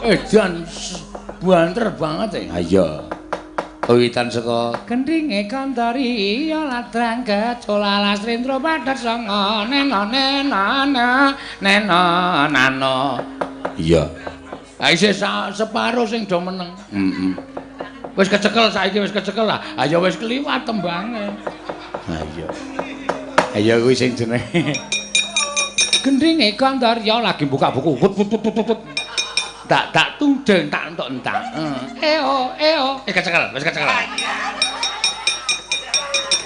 Edan banter banget e. Ha iya. Kawitan saka gendhinge Kandari ya ladrang gejolalas rindra padhet sanga nena nena nena nana. Iya. Ha isih separo sing do meneng. Heeh. Wis kecekel saiki wis kecekel lah. Ha ya wis kliwat tembange. Ha iya. Ha iya kuwi sing jenenge gendhinge Kandari ya lagi buka buku. Put put put put. Tak tak tudeng tak entuk entak. Eo eo kecekel wis kecekel.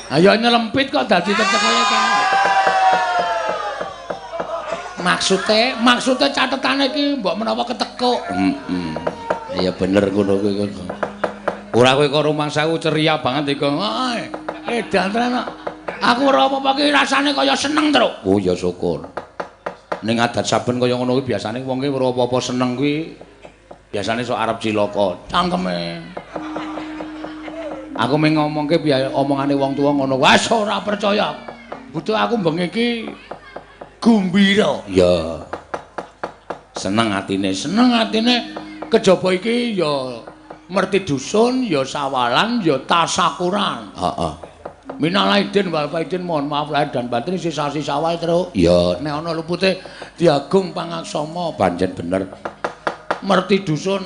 Ayo nyelempit kok dadi kecekele kae. Maksude maksude catetane iki mbok menawa ketekuk. Heeh. Ya bener ngono kuwi. Ora kowe kok rumangsaku ceria banget iku. Edan tenan kok. Aku ora apa-apa ki rasane kaya seneng, Truk. Oh ya syukur. Ning adat saben kaya ngono kuwi biasane wong ki ora apa-apa seneng kuwi biasane sok arep cilaka. Cangkeme. Aku mung ngomongke biaya omongane wong tuwa ngono. Wah ora percaya. Butuh aku bengi iki gumbira. Ya. Seneng atine, seneng atine kejaba iki ya merti dusun, ya sawalan, ya tasakuran. Heeh. Minal aidin wal faidin, mohon maaf lahir dan batin sisasi sawal, Truk. Ya, nek ana lupute diagung pangaksama, pancen bener. Merti dusun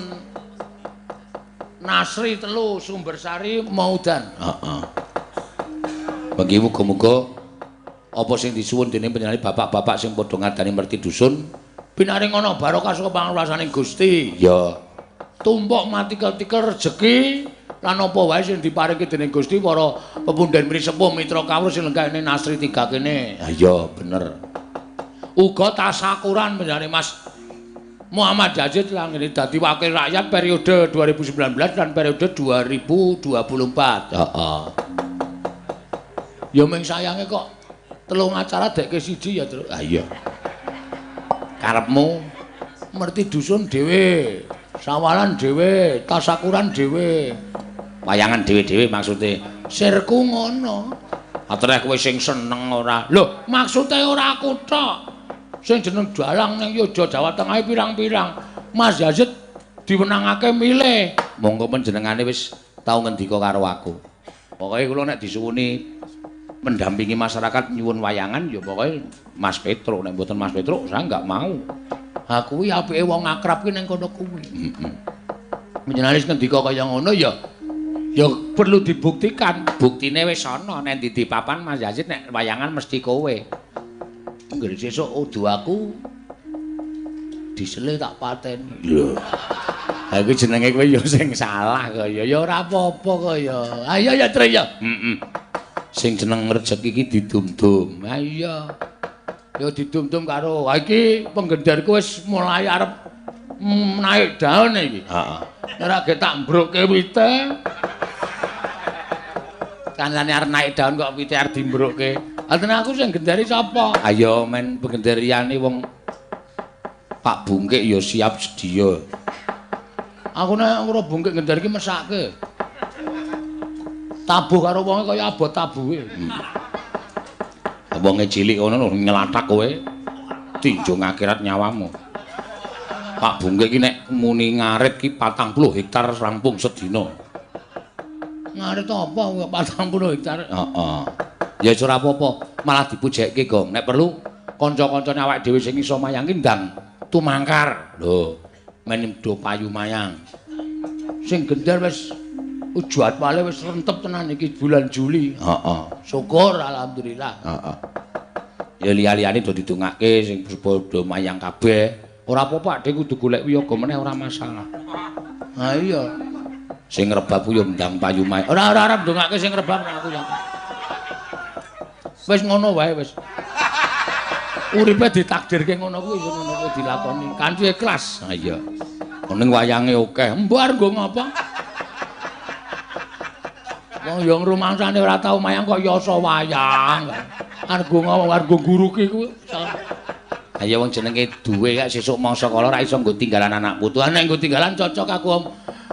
Nasri 3 Sumbersari Maudan. Heeh. Bengi muga-muga apa sing disuwun dening panjenengane bapak-bapak sing padha ngadani merti dusun pinaring ana barokah saka pangluasane Gusti. Ya. Tumpuk mati tikel rejeki lan apa wae sing diparingke dening Gusti para pepundhen mrisepuh mitra kawruh sing lenggah ning Nasri 3 kene. Ha iya bener. Uga tasakuran panjenengane Mas Muhammad Yazid lan ngene dadi wakil rakyat periode 2019 dan periode 2024. Heeh. Ya ming sayange kok telung acara dekke siji ya, Truk. Ha iya. Karepmu merti dusun dhewe, sawalan dhewe, tasakuran dhewe. Wayangan dhewe-dhewe maksude. Sirku ngono. Atreh kowe sing seneng ora? Lho, maksude ora aku tok. Sing jeneng dalang ning Yogya Jawa Tengah pirang-pirang. Mas Yazid diwenangake milih. Monggo panjenengane wis tau ngendika karo aku. Pokoke kula nek disuwuni mendampingi masyarakat nyuwun wayangan ya pokoke Mas Petruk, nek mboten Mas Petruk saya enggak mau. Ha kuwi apike wong akrab ki ning kono kuwi. Heeh. Panjenengane wis ngendika kaya ngono ya ya perlu dibuktikan. Buktine wis ana nek ndi papan Mas Yazid nek wayangan mesti kowe. Anggere sesuk udu aku disele tak pateni. Lho. Ha iku jenenge kowe ya sing salah kaya. Ya ora apa-apa kaya. Ayo ya Tru ya. Heeh. Sing jeneng rejeki iki didum-dum. Ha iya. Ya didum-dum karo ha iki penggendarku wis mulai arep naik daun iki. Heeh. Ora ge tak mbrukke wite. Kancane arep naik daun kok wite arep dimbrukke. Ha tenan aku sing gendari sapa? Ayo men penggendariane wong Pak Bungkik ya siap sedia. Aku nek ora Bungkik gendar iki mesake. Tabuh karo wonge kaya abot tabuhe. Wonge cilik ngono nyelatak kowe. Tinjung akhirat nyawamu. Pak Bungkik iki nek muni ngarit ki 40 hektar rampung sedina. Ngarit apa kok 40 hektar? Heeh. Ya wis ora apa-apa, malah dipujekke, Gong. Nek perlu kanca-kancane awake dhewe sing iso mayang ki ndang tumangkar. Lho, men do payu mayang. Sing gendar wis jadwale wis rentep tenan iki bulan Juli. Heeh. Syukur alhamdulillah. Heeh. Ya liya-liyane do didongake sing padha mayang kabeh. Ora apa-apa, Dik kudu golek wiyaga meneh ora masalah. Ha iya. Sing rebab ku yo ndang payu mayang. Ora ora arep ndongake sing rebab aku ya. Wis ngono wae wis. Uripe ditakdirke ngono kuwi ngono kuwi dilakoni kanthi ikhlas. Ha iya. Ning wayange akeh. Mbok arep nggo ngapa? Wong yo ngrumangsane ora tau mayang kok yasa wayang. Arep nggo ngomong arep nggo nguruki kuwi. Ha ya wong jenenge duwe kok sesuk mangsa kala ora iso nggo tinggalan anak putu. Nek nggo tinggalan cocok aku om.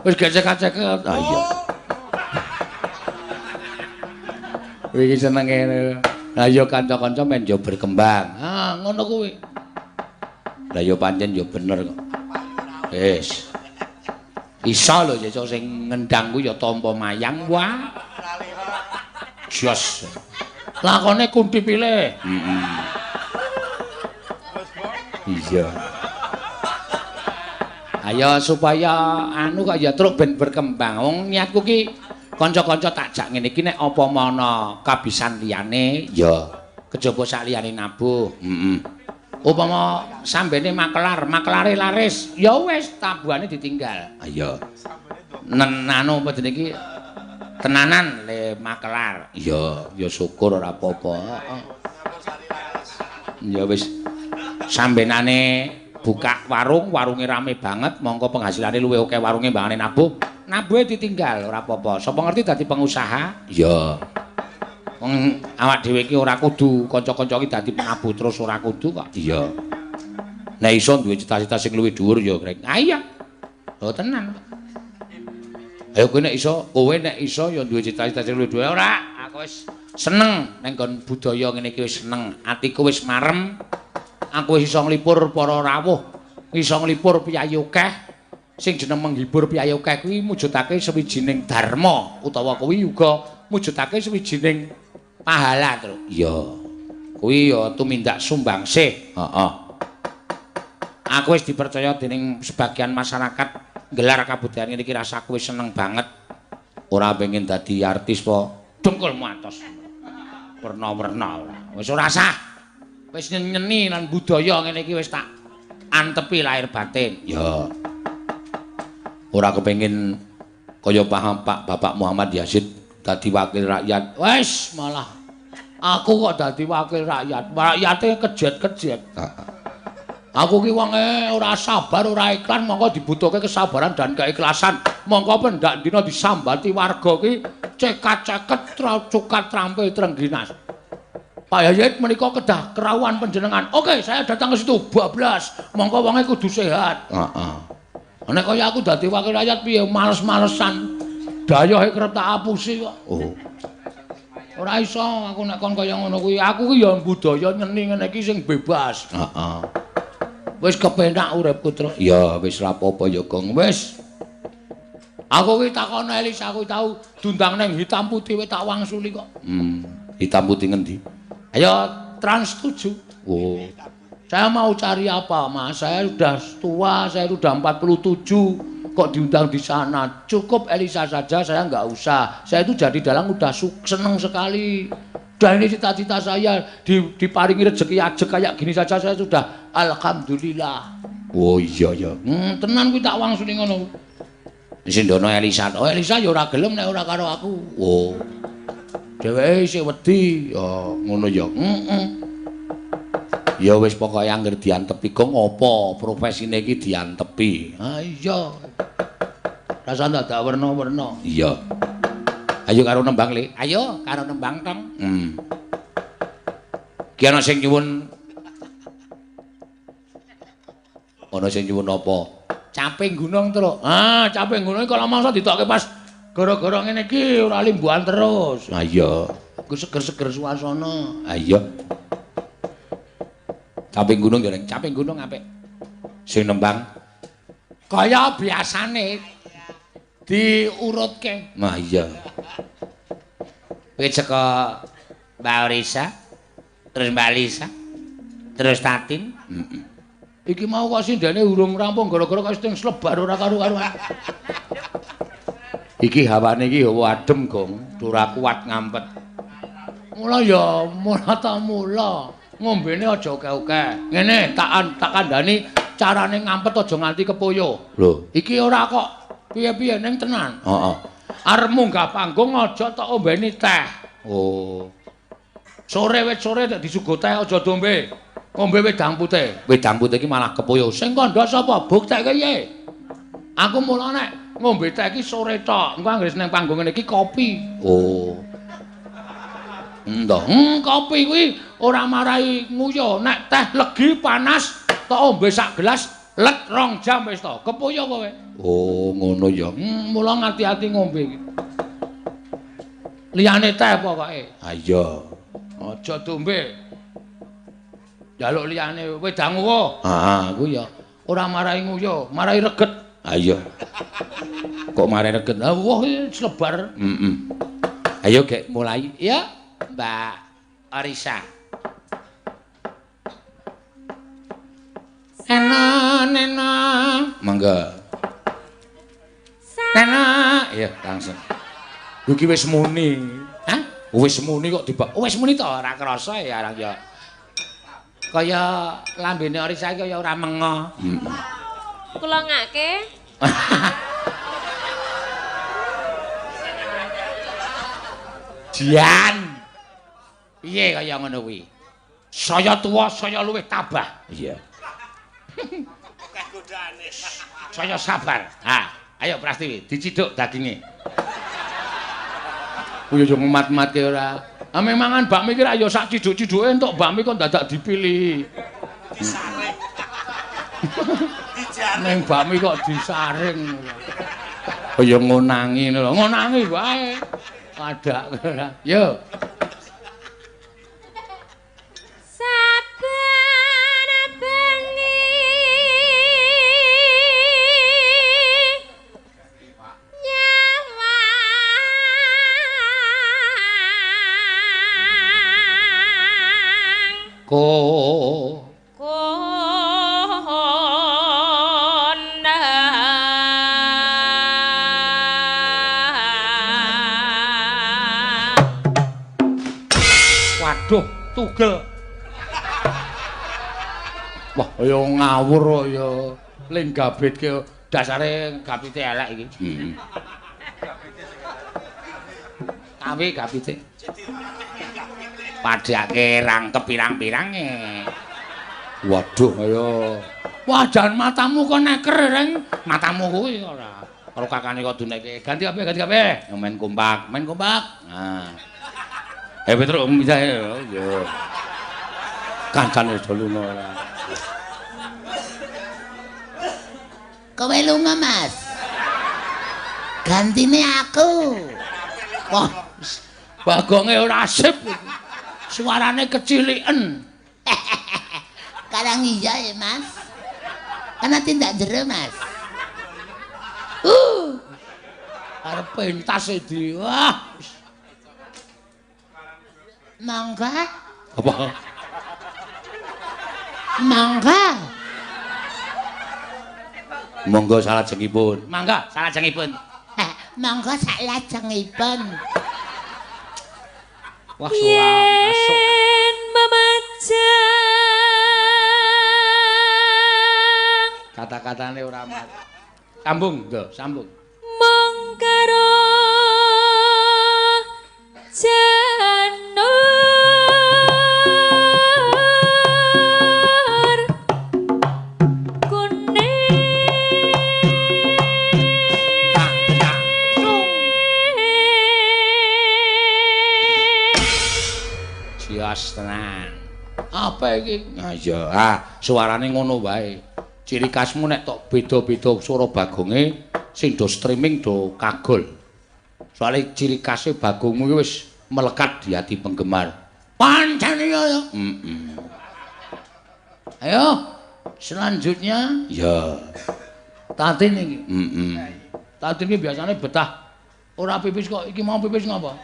Wis gesek-gesek. Ha iya. Iki senenge. Lah ya kanca-kanca men yo berkembang. Ha ngono kuwi. Lah ya pancen ya bener kok. Wis. Iso lho sesuk sing ngendang kuwi ya tampa mayang. Wah. Jos. Lakone kunti pilih. Heeh. Iya. Ayo supaya anu kok ya truk ben berkembang. Wong niatku ki kanca-kanca tak jak ngene iki nek apa ana kabisan liyane ya kejaba sak liyane nabuh. Heeh. Upama sambene makelar, makelare laris, ya wis tabuhane ditinggal. Iya. Anu apa jenenge iki tenanan le makelar. Iya, ya syukur ora apa-apa. Heeh. Ya wis sambenane buka warung, warunge rame banget, mongko penghasilane luwih akeh warunge mbangane nabuh. Nabuhe ditinggal ora apa-apa. Sapa ngerti dadi pengusaha? Iya. Wong awak dhewe iki ora kudu kanca-kanca iki dadi penabuh terus ora kudu kok. Iya. Nek iso duwe cita-cita sing luwih dhuwur ya, Greng. Ah iya. Oh tenan. Ayo kowe nek iso, kowe nek iso ya duwe cita-cita sing luwih dhuwur. Ora, aku wis seneng ning nggon budaya ngene iki wis seneng. Atiku wis marem. Aku wis iso nglipur para rawuh, iso nglipur piyayi akeh. Sing jeneng menghibur piyayi akeh kuwi mujudake sawijining dharma utawa kuwi uga mujudake sawijining pahala, Truk. Iya. Kuwi ya tumindak sumbangsih. Heeh. Aku wis dipercaya dening sebagian masyarakat gelar kabudayan ngene iki rasaku wis seneng banget. Ora pengen dadi artis po dengkulmu atos. Werna-werna ora. Wis ora sah. Wis nyeni lan budaya ngene iki wis tak antepi lahir batin. Ya. Ora kepengin kaya paham Pak Bapak Muhammad Yazid dadi wakil rakyat. Wis malah aku kok dadi wakil rakyat. Rakyate kejet-kejet. Aku ki wonge ora sabar, ora ikhlas, mongko dibutuhke kesabaran dan keikhlasan. Mongko pendak dina disambati warga ki cekat-ceket cukat trampil trengginas. Pak Yayit menika kedah kerawuhan panjenengan. Oke, saya datang ke situ bablas. Mongko wonge kudu sehat. Heeh. Nek kaya aku dadi wakil rakyat piye males-malesan. Dayohe kerep tak apusi kok. Oh. Ora iso aku nek kon kaya ngono kuwi. Aku ki ya budaya nyeni ngene iki sing bebas. Heeh. Wis kepenak uripku, Truk. Ya wis ra apa-apa ya, Gong. Wis. Aku ki takono Elisa, aku tau diundang ning hitam putih wis tak wangsuli kok. Hitam putih ngendi? Ayo Trans 7. Oh. Saya mau cari apa, Mas? Saya sudah tua, saya sudah 47. Kok diundang di sana? Cukup Elisa saja, saya nggak usah. Saya itu jadi dalang udah seneng sekali. Udah ini cita-cita saya diparingi rezeki ajeg kayak gini saja saya sudah alhamdulillah. Oh iya ya. Tenan kuwi tak wangsuli ngono. Sindono Elisa. Oh Elisa ya ora gelem nek ora karo aku. Oh. Dheweke isih wedi. Ya ngono ya. Heeh. Ya wis pokoke angger diantepi kok ngopo profesine iki diantepi. Ha iya. Rasane dadak werna-werna. Iya. Ayo karo nembang, Le. Ayo karo nembang, Tong. Ki ana sing nyuwun. Ana sing nyuwun apa? Caping gunung, Truk. Ah, caping gunung kok mangsa ditokke pas gara-gara ngene iki ora limbuhan terus. Ha iya. Ku seger-seger suasana. Ha iya. Caping gunung ya, Reng. Caping gunung apik. Sing nembang kaya biasane diurutke. Nah iya. Kowe saka Mbak Orisa, terus Mbak Lisa, terus Tatin. Heeh. Iki mau kok sindene urung rampung gara-gara kok sing slebar ora karu-karuan. Iki hawane iki hawa adem, Gong. Ora kuat ngampet. Mula ya, mula ta mula. Ngombene aja akeh-akeh. Ngene, tak kandhani carane ngampet aja nganti kepoyo. Lho, iki ora kok piye-piye ning tenan. Heeh. Arep munggah panggung aja tok ombeni teh. Oh. Sore wit sore nek disuguh teh aja diombe. Ngombe wedang putih. Wedang putih iki malah kepoyo. Sing kandha sapa? Buktekke piye? Aku mula nek ngombe teh iki sore tok. Engko anggere nang panggung ngene iki kopi. Oh. Ndoh, kopi kuwi ora marai nguyuh. Nek teh legi panas tok ombe sak gelas let 2 jam wis to. Kepoyo kowe. Oh, ngono ya. Mula ngati-ati ngombe iki. Liyane teh pokoke. Ha iya. Aja diombe. Njaluk liyane wedang uwuh. Ha, kuwi ya ora marai nguyuh, marai reget. Ayo. Kok mare reget? Ah, wah, slebar. Heeh. Ayo gek mulai. Ya, Mbak Arisa. Nena, nena. Mangga. Nena, ya langsung. Lho iki wis muni. Hah? Wis muni kok dibak. Wis muni to ora krasa ya arang ya. Kaya lambene Arisa iki kaya ora mengo. Kula ngake. Jian. Piye kaya ngono kuwi? Saya tuwa saya luwih tabah. Iya. Akeh godane. Saya sabar. Ha, ayo Prastiwi, diciduk daginge. Kuwi yo ngemat-matke ora. Ame mangan bakmi ki ra yo sak ciduk-ciduke entuk bakmi kok dadak dipilih. Disaring. Dijaring. Ning bakmi kok disaring. Kaya ngonangi ngono lho, ngonangi wae. Padak ora. Yo. Saben bengi nyawang ko waduh, tugel. Wah, ya ngawur kok ya. Ling gabitke dasare gabite elek iki. Heeh. Kawe gabite. Padhake rangkep pirang-pirange. Waduh, ayo. Wah, jan matamu kok neker, Reng. Matamu kuwi ora. Karo kakane kok duneke. Ganti kabeh, ganti kabeh. Main kompak, main kompak. Nah. Petruk bisa yo. Kancane do lunga ora. Kowe lunga, Mas. Gantine aku. Wah, bagonge ora sip. Suarane keciliken. Karang iya ya, Mas. Karena tindak jero, Mas. Arep pentas di. Wah. Mangga. Apa? Mangga. Monggo salajengipun. Mangga salajengipun. Monggo salajengipun. Wah, suara masuk. Yen memajang. Kata-katane ora mat. Sambung, do, sambung. Mung karo janur kuning. Jias tenan. Apa iki? Nah iya, ah suarane ngono wae. Ciri khasmu nek tok beda-beda swara bagonge sing do streaming do kagol. Soale ciri khase bagongmu iki wis melekat di hati penggemar. Pancen iya ya. Heeh. Ayo, selanjutnya. Ya. Tatin iki. Heeh. Tatin iki biasane betah ora pipis kok, iki mau pipis ngapa?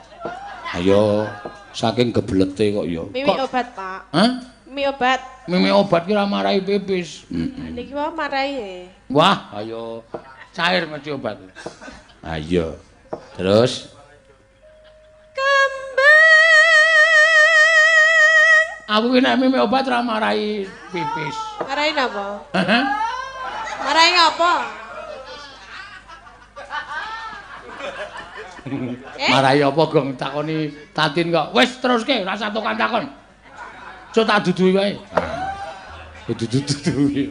Ayo, saking geblete kok ya. Mimi obat, Pak. Hah? Mimi obat. Mimi obat ki ora marai pipis. Heeh. Niki wae marai e. Wah, ayo cair mesti obat. Ayo. Terus kembang. Aku ki nek mimi obat ora marai pipis. Marai napa? Heeh. Marai ngapa? Marai apa gong takoni Tatin kok. Wis teruske rasa tokan takon. Cuk tak duduhi wae. Dudu-duduhi.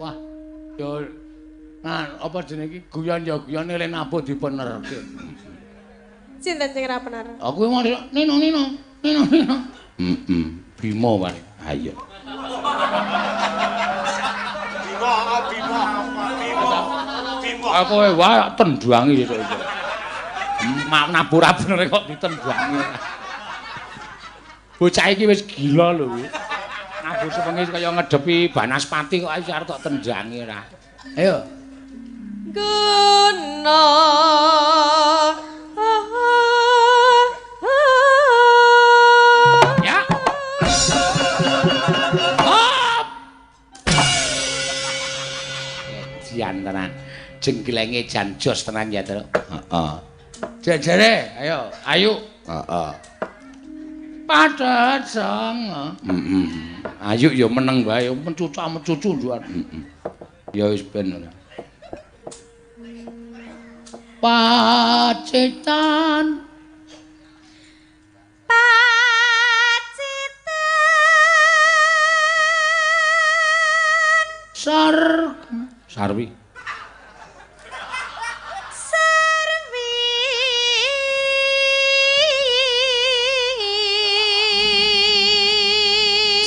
Wah, yo nah apa jenenge iki guyon ya guyone le nabuh dipenerke. Sinten sing ora bener? Aku mau Nino Nino Nino Nino. Heeh, Bimo wae. Ayo. Bimo, Bimo, Bimo, Bimo. Aku wae tendangi sesuk iki. Nabuh ra bener kok ditendangi. Bocah iki wis gila lho kuwi. Nabuh sepengi kaya ngedepi banaspati kok wis arep tok tendangi ora. Ayo. Guna. Ya. Hop. Jan tenan. Jengglenge jan jos tenan ya, Truk. Heeh. Jejere, ayo, ayu. Heeh. Padha songo. Heeh. Ayu ya meneng wae, mencucu-mencucu nduan. Heeh. Ya wis ben ora. Pacitan. Pacitan. Sar Sarwi. Sarwi.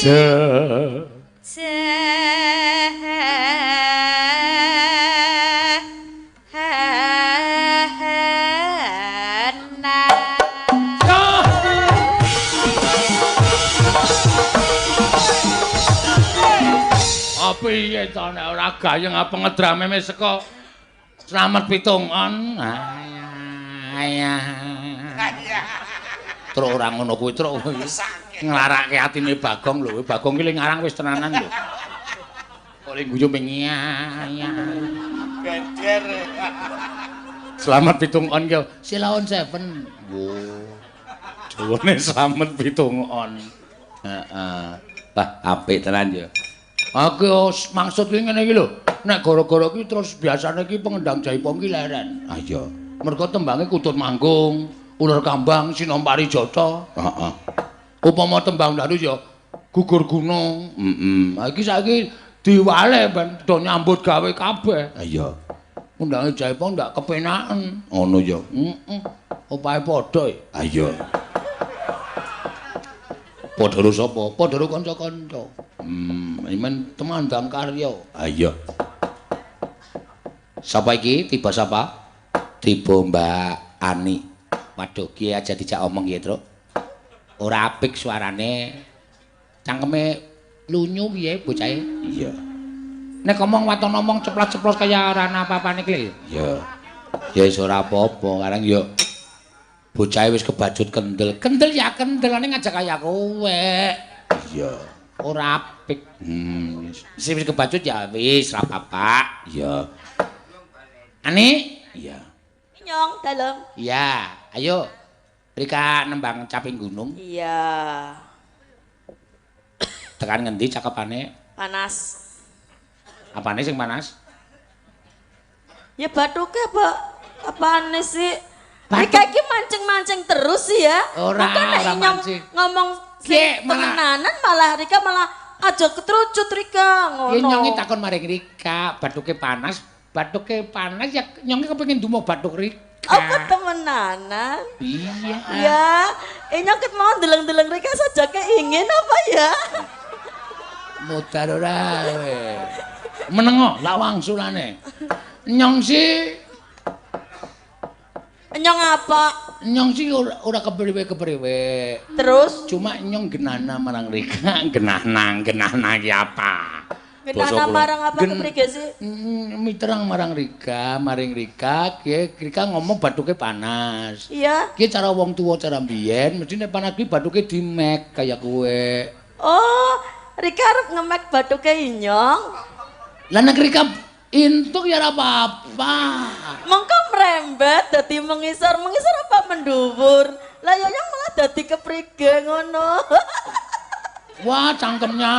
Je. Piye to nek ora gayeng apa ngedrame wis saka Slamet Pitungan. Ayah. Truk ora ngono kuwi, truk. Nglarake atine Bagong lho. Bagong ki ngarang wis tenanan lho. Kok le guyu mengi. Geder. Slamet Pitungan ki Silaon 7. Wo. Jawane Slamet Pitungan. Heeh. Wah, apik tenan ya. Aku maksud ki ngene iki lho. Nek gara-gara ki terus biasane ki pengendang jaipong ki leren. Ah iya. Mergo tembange kutut manggung, ular kambang, sinompari jata. Heeh. Upama tembang dalu ya gugur gunung. Heeh. Ha iki saiki diwale ben do nyambut gawe kabeh. Ah iya. Undange jaipong ndak kepenaken. Ngono ya. Heeh. Opahe padha. Ah iya. Padha karo sapa? Padha karo kanca-kanca. Men temandang karya. Ha iya. Sapa iki? Tiba sapa? Tiba Mbak Ani. Waduh, ki aja dijak omong ya, Truk. Ora apik suarane. Cangkeme lunyu piye bocahe? Iya. Nek omong waton omong ceplos-ceplos kaya ora ana apa-apane ki lho. Iya. Ya wis ora apa-apa, karang yo bocahe wis kebacut kendel. Kendel ya kendelane ngajak kaya kowe. Iya. Ora apik. Wis wis kebacut ya wis ora apa-apa. Iya. Ani? Iya. Nyong dalem. Iya, ayo. Rika nembang caping gunung. Iya. Tekan ngendi cakepane? Panas. Apane sing panas? Ya bathuke apa apane sih? Rika iki mancing-mancing terus sih ya. Ora, ora mancing. Ngomong sing temenanan malah Rika malah aja ketrucut Rika ngono. Ya nyongi takon maring Rika, bathuke panas ya nyongi kepengin dumo bathuk Rika. Apa temenanan? Iya. Ya, nyong ket mau ndeleng-ndeleng Rika saja keingin apa ya? Modar ora kowe. Menengo lak wangsulane. Nyong sih Nyong apa? Nyong sih ora kepriwe-kepriwe. Terus? Cuma nyong genana marang Rika, genana ki apa? Genana marang apa kepriwe sih? Miterang marang Rika, maring Rika, ki Rika ngomong bathuke panas. Iya. Ki cara wong tuwa cara mbiyen, mesti nek panas ki bathuke dimek kaya kowe. Oh, Rika arep ngemek bathuke nyong. Lah nek Rika intuk ya ora apa-apa. Mengko merembet dadi mengisor, mengisor apa mendhuwur. Lah ya yang malah dadi keprige ngono. Wah, cangkemnya.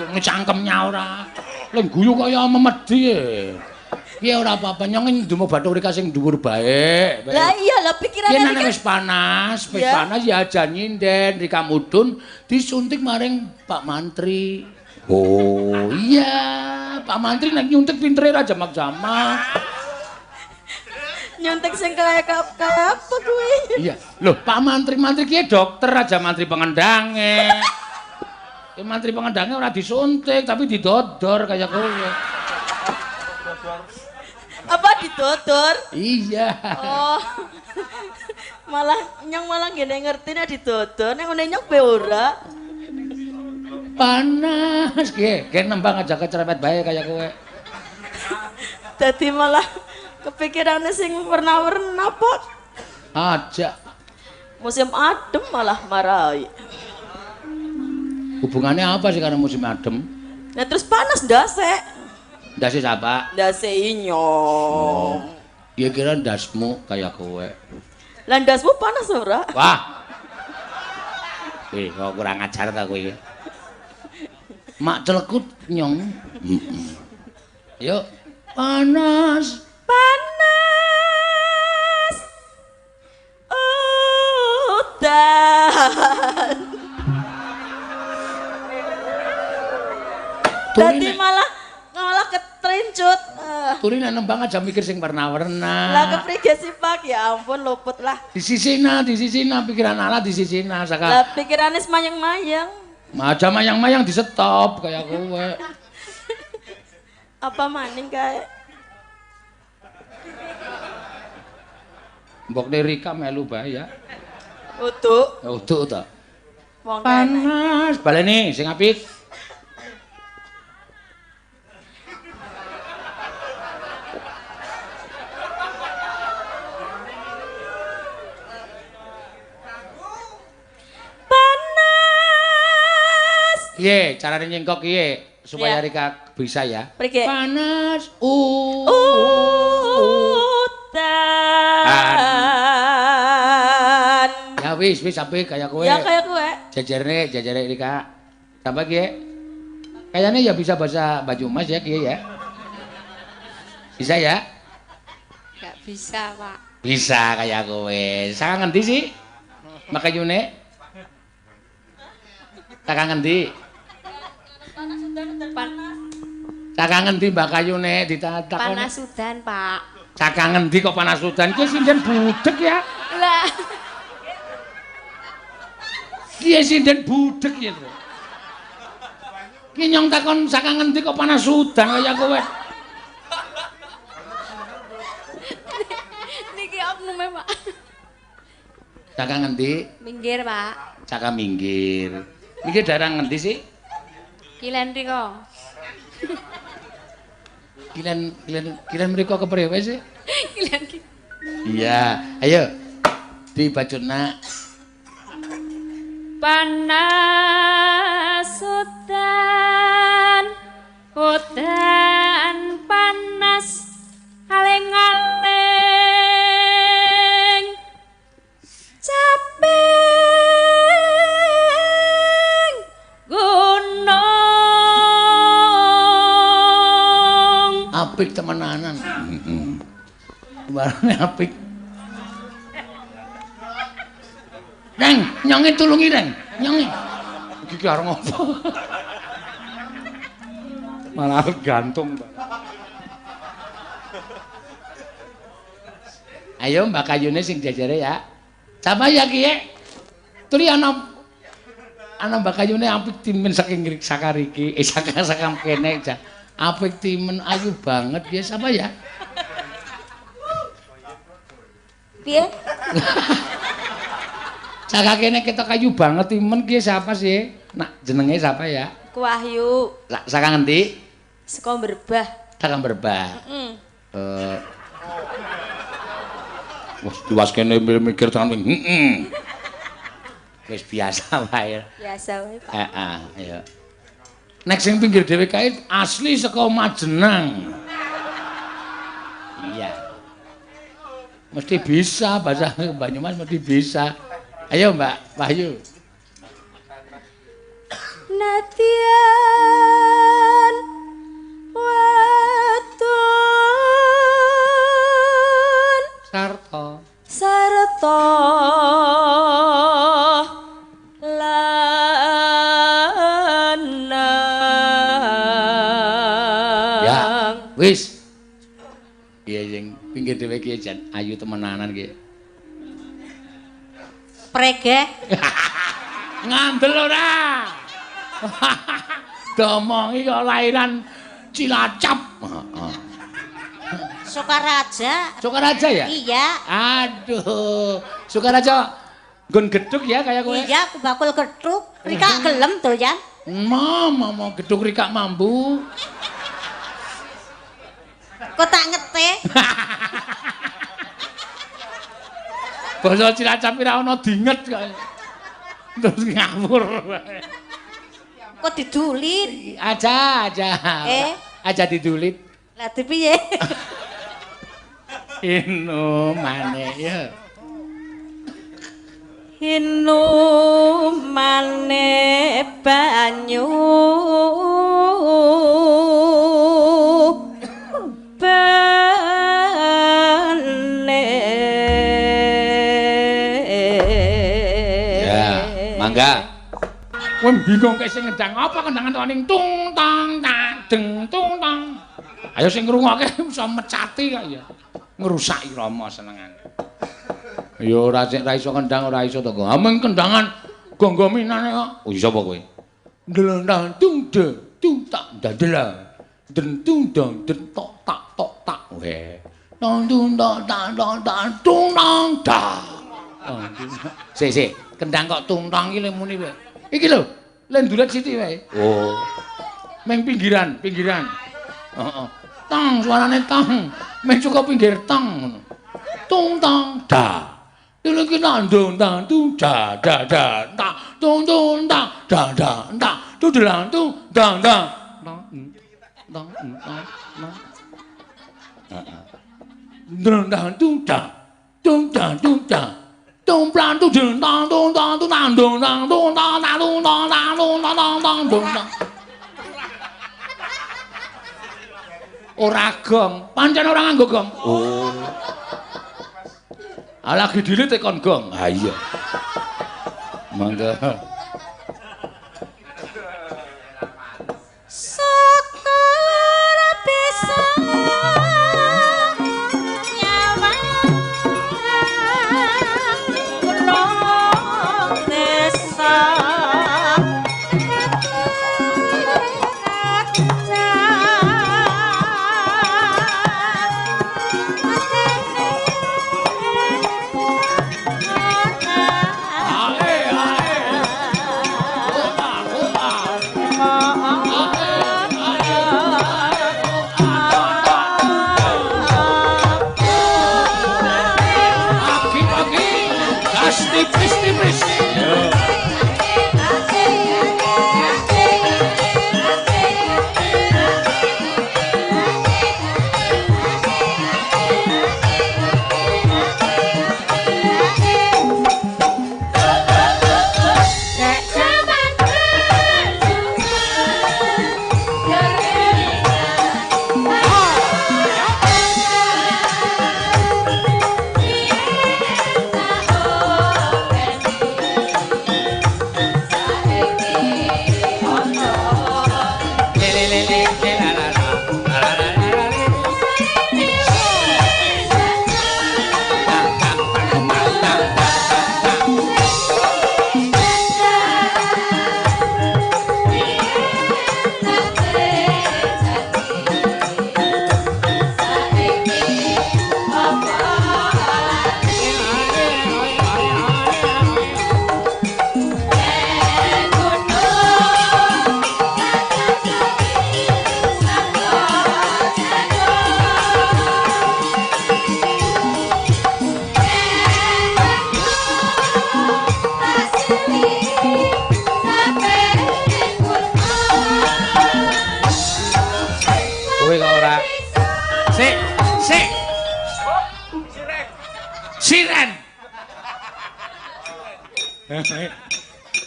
Wah, cangkemnya ora. Lek guyu kaya memedi. Piye ora apa-apa nyong ndumo bathuk Rika sing dhuwur bae. Lah iya lah pikirane Rika. Yen wis panas, wis panas ya aja nyinden Rika mudhun disuntik maring Pak Mantri. Oh iya, Pak Mantri nek nyuntik pintere ra jamak-jamak. Nyuntik sing kaya apa kuwi? Iya. Loh, Pak Mantri-mantri ki dokter aja mantri pengendange. Ki mantri pengendange ora disuntik tapi didodor kaya kowe. didodor. Iya. Oh. Malah nyong malah ngene ngerti nek didodor, nek ngene nyong be ora. Panas ki, gen nembang aja kecerepet bae kaya kowe. Dadi malah kepikirane sing warna-warna, Pak. Aja. Musim adem malah marai. Hubungannya apa sih karena musim adem? Nah terus panas ndase. Ndase siapa? Ndase inyong. Oh. Dia kira ndasmu kaya kowe. Lah ndasmu panas ora? Wah. Kok kurang ajar ta kowe iki. Mak celekut nyong. Yuk. Panas. Panas. Udan. Dadi malah ketrincut. Turi nek nembang aja mikir sing warna-warna. Lah keprige sih Pak? Ya ampun luput lah. Disisina, pikiran ala disisina saka. Lah pikirane semayang-mayang. Aja mayang-mayang di stop kaya kowe. Apa maning kae? Mbokne Rika melu bae ya. Uduk. Uduk ta. Panas, baleni sing apik. Piye carane nyengkok piye supaya Rika bisa ya? Prike? Panas udan. Ya wis wis sampe kaya kowe. Ya kaya kowe. Jejerne jejere Rika. Sampai kiye. Kayaknya ya bisa bahasa Banyumas ya kiye ya. Bisa ya? Enggak bisa, Pak. Bisa kaya kowe. Saka ngendi sih? Makayune? Saka ngendi? Saka ngendi Mbak Kayune ditatakoni? Panas udan, Pak. Saka ngendi kok panas udan? Ki sinden budek ya. Lah. Ki sinden budek ya. Ki nyong takon saka ngendi kok panas udan kaya kowe. Niki oknume, Pak. Saka ngendi? Minggir, Pak. Saka minggir. Niki daerah ngendi sih? Kilen mriko. Kilen kilen mriko kepriwe sih? Kilen. Iya, ayo dibacutna. Panas udan, udan panas aling-aling caping gunung. Apik temenanan. Heeh. Barane apik. Reng, nyonge tulungi Reng, nyonge. Iki ki arep ngopo? Malah gantung, Mbak. Ayo Mbak Kayune sing jajare ya. Sama ya ki. Turi ana Mbak Kayune apik timen saking sakariki, saka kene ja. Apik timen ayu banget ya siapa ya? Piye? Saka kene ketok ayu banget timen ki siapa sih? Nak jenenge siapa ya? Ku Wahyu. Saka ngendi? Saka Berbah. Saka Berbah. Heeh. Wah, tiwas kene mikir tangan heeh. Wis biasa wae. Biasa wae, Pak. Heeh, iya. Nek sing pinggir dhewe kae asli saka Majenang. Iya. Mesti bisa bahasa Banyumas mesti bisa. Ayo Mbak Wahyu. Natian watun sarta sarta lanang. Ya, wis. Iya sing pinggir dhewe iki jan ayu temenanan iki. Prege. Ngandel ora. Domongi kok lairan Cilacap. Heeh. Sokaraja. Sokaraja ya? Iya. Aduh, Sokaraja nggon gedhuk ya kaya kowe. Iya, aku bakul gedhuk. Rika gelem doyan. Mama gedhuk rika mambu. Kok tak ngete? Basa Cilacap ora ana dinget kok. Terus ngawur. Kok didulit? Aja, aja. Aja didulit. Lah piye? Inumane ya. Inumane banyu bane. Ya, mangga. Kowe bingung kek sing ngendang apa kendangan to ning tung tang tang deng tung tang. Ayo sing ngrungokke iso mecati kok ya. Ngrusak irama senengane. Ya ora sik ra iso kendang ora iso to kok. Ameng kendangan gonggominane kok. Oh iso apa kowe? Ndelendang tung de tung tak dadela. Den tung dong den tok tak tok tak. Weh. Dong tung tok tak tok tak tung tong da. Sik sik, kendang kok tung tong iki le muni wae. Iki lho, lendulet sithik wae. Oh. Meng pinggiran, pinggiran. Heeh. Tong suarane tong. Meng cukup pinggir tong ngono. Tung tong da. Iki nandung tang tung da da da ta tung tung ta da da ta tu delang tung dang dang tong tong tong heeh. Ndang dang tung da tung dang tung da tung plan tung deng tang tung tang tung tang dung tang tung tang tang tung tang tang tung tang tang tang dung tang. Ora gong, pancen ora nganggo gong. Oh. Ah lagi dilit tekon gong. Ha iya. Mangga. Syukur bisa nyawang gunung desa.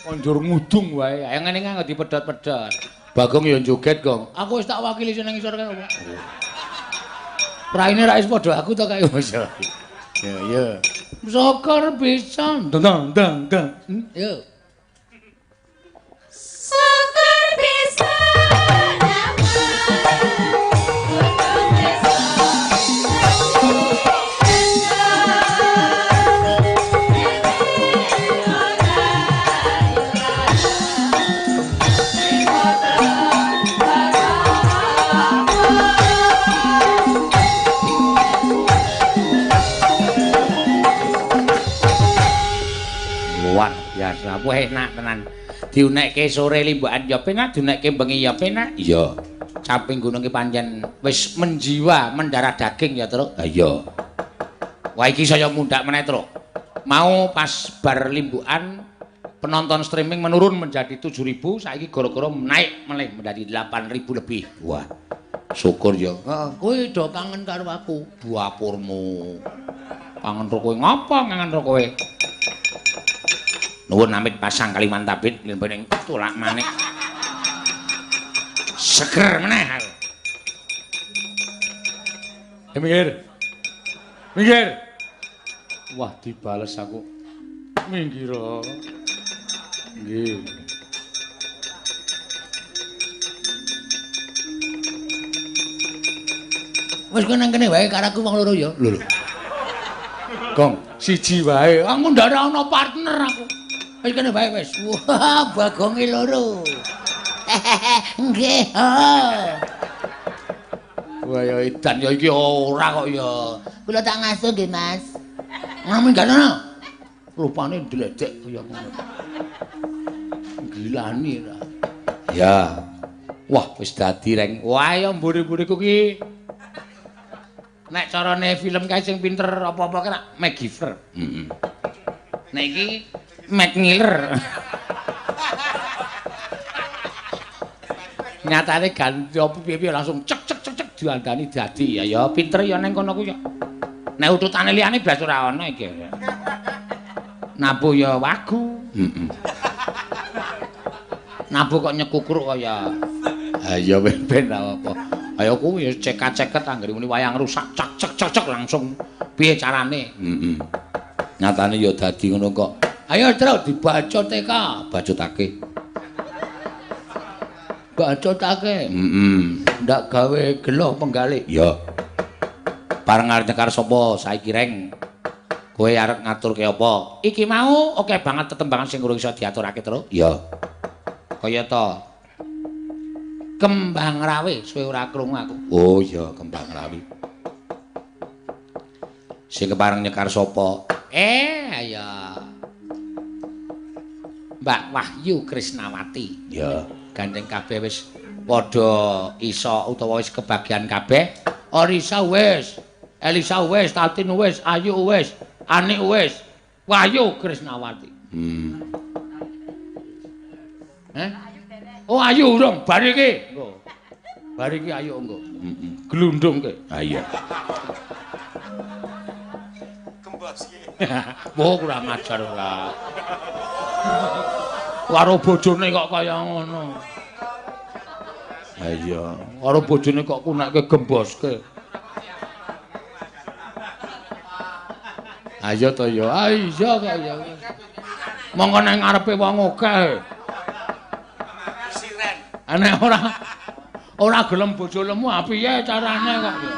Konjur ngudung wae. Ayo ngene nganggo dipedhot-pedhot. Bagong ya joget, Gong. Aku wis tak wakili sing nang isor kae apa. Raine ra wis padha aku to kae wis. Ya ya. Syukur bisa. Dang dang dang. Yo. Syukur bisa. biasa. Wah enak tenan. Diunekke sore limbukan ya penak, diunekke bengi ya penak. Iya. Caping gunung ki pancen wis menjiwa, mendarah daging ya, Truk. Ha iya. Wah iki saya mundhak meneh, Truk. Mau pas bar limbukan penonton streaming menurun menjadi 7.000, saiki gara-gara naik meneh menjadi 8.000 lebih. Wah. Syukur ya. Heeh, kowe do kangen karo aku. Dapurmu. Kangen ro kowe ngapa kangen ro kowe? Nuwun amit pasang Kalimantabit ning tulak manik. Seger meneh aku. Minggir. Minggir. Wah, dibales aku. Minggir. Nggih. Wis kowe nang kene wae karo aku wong loro ya. Lho lho. Gong, siji wae. Aku ndak ana partner aku. Wis kene wae wis. Wah, bagonge loro. Nggih. Wah ya edan ya iki ora kok ya. Kula tak ngasuh nggih, Mas. Ngono minggat ana. Rupane ndledek kaya ngono. Gilani ra. Ya. Wah, wis dadi reng. Wah, ya mburi-mburiku ki. Nek carane film kae sing pinter apa-apa ki rak MacGyver. Heeh. Nek iki Mac Miller. Nyatane ganti apa piye-piye langsung cek cek cek cek diandani dadi. Ya ya pinter ya ning kono kuwi ya. Nek ututane liyane blas ora ana iki. Nabuh ya wagu. Heeh. Nabuh kok nyekukruk kaya. Ha iya ben ra apa. Ayo kuwi ya cekak-ceket anggere muni wayang rusak cek cek cek cek langsung piye carane. Heeh. Nyatane ya dadi ngono kok. Ayo Truk dibaca TK, bacotake. Bacotake. Heeh. Ndak gawe gelo penggalih. Ya. Bareng arep nyekar sapa saiki reng? Kowe arep ngaturke apa? Iki mau oke banget tetembangan sing urung iso diaturake, Truk. Ya. Kaya ta Kembang Rawe suwe ora krungu aku. Oh iya, Kembang Rawe. Sing kepareng nyekar sapa? Ayo. Mbak Wahyu Krisnawati. Ya, gandeng kabeh wis padha iso utawa wis kebagian kabeh. Orisa wis, Elisa wis, Tatin wis, Ayu wis, Ani wis, Wahyu Krisnawati. Eh? Oh Ayu urung, bar iki. Engko. Bar iki Ayu engko. Heeh. Glundung ke. Ha iya. Gembos iki. Wah kurang ajar ora. Karo bojone kok kaya ngono. Ha iya, karo bojone kok kunekke gemboske. Ayo to ya. Ah iya kok ya. Mongko nang ngarepe wong akeh. Nek ora gelem bojo lemu piye carane kok ya.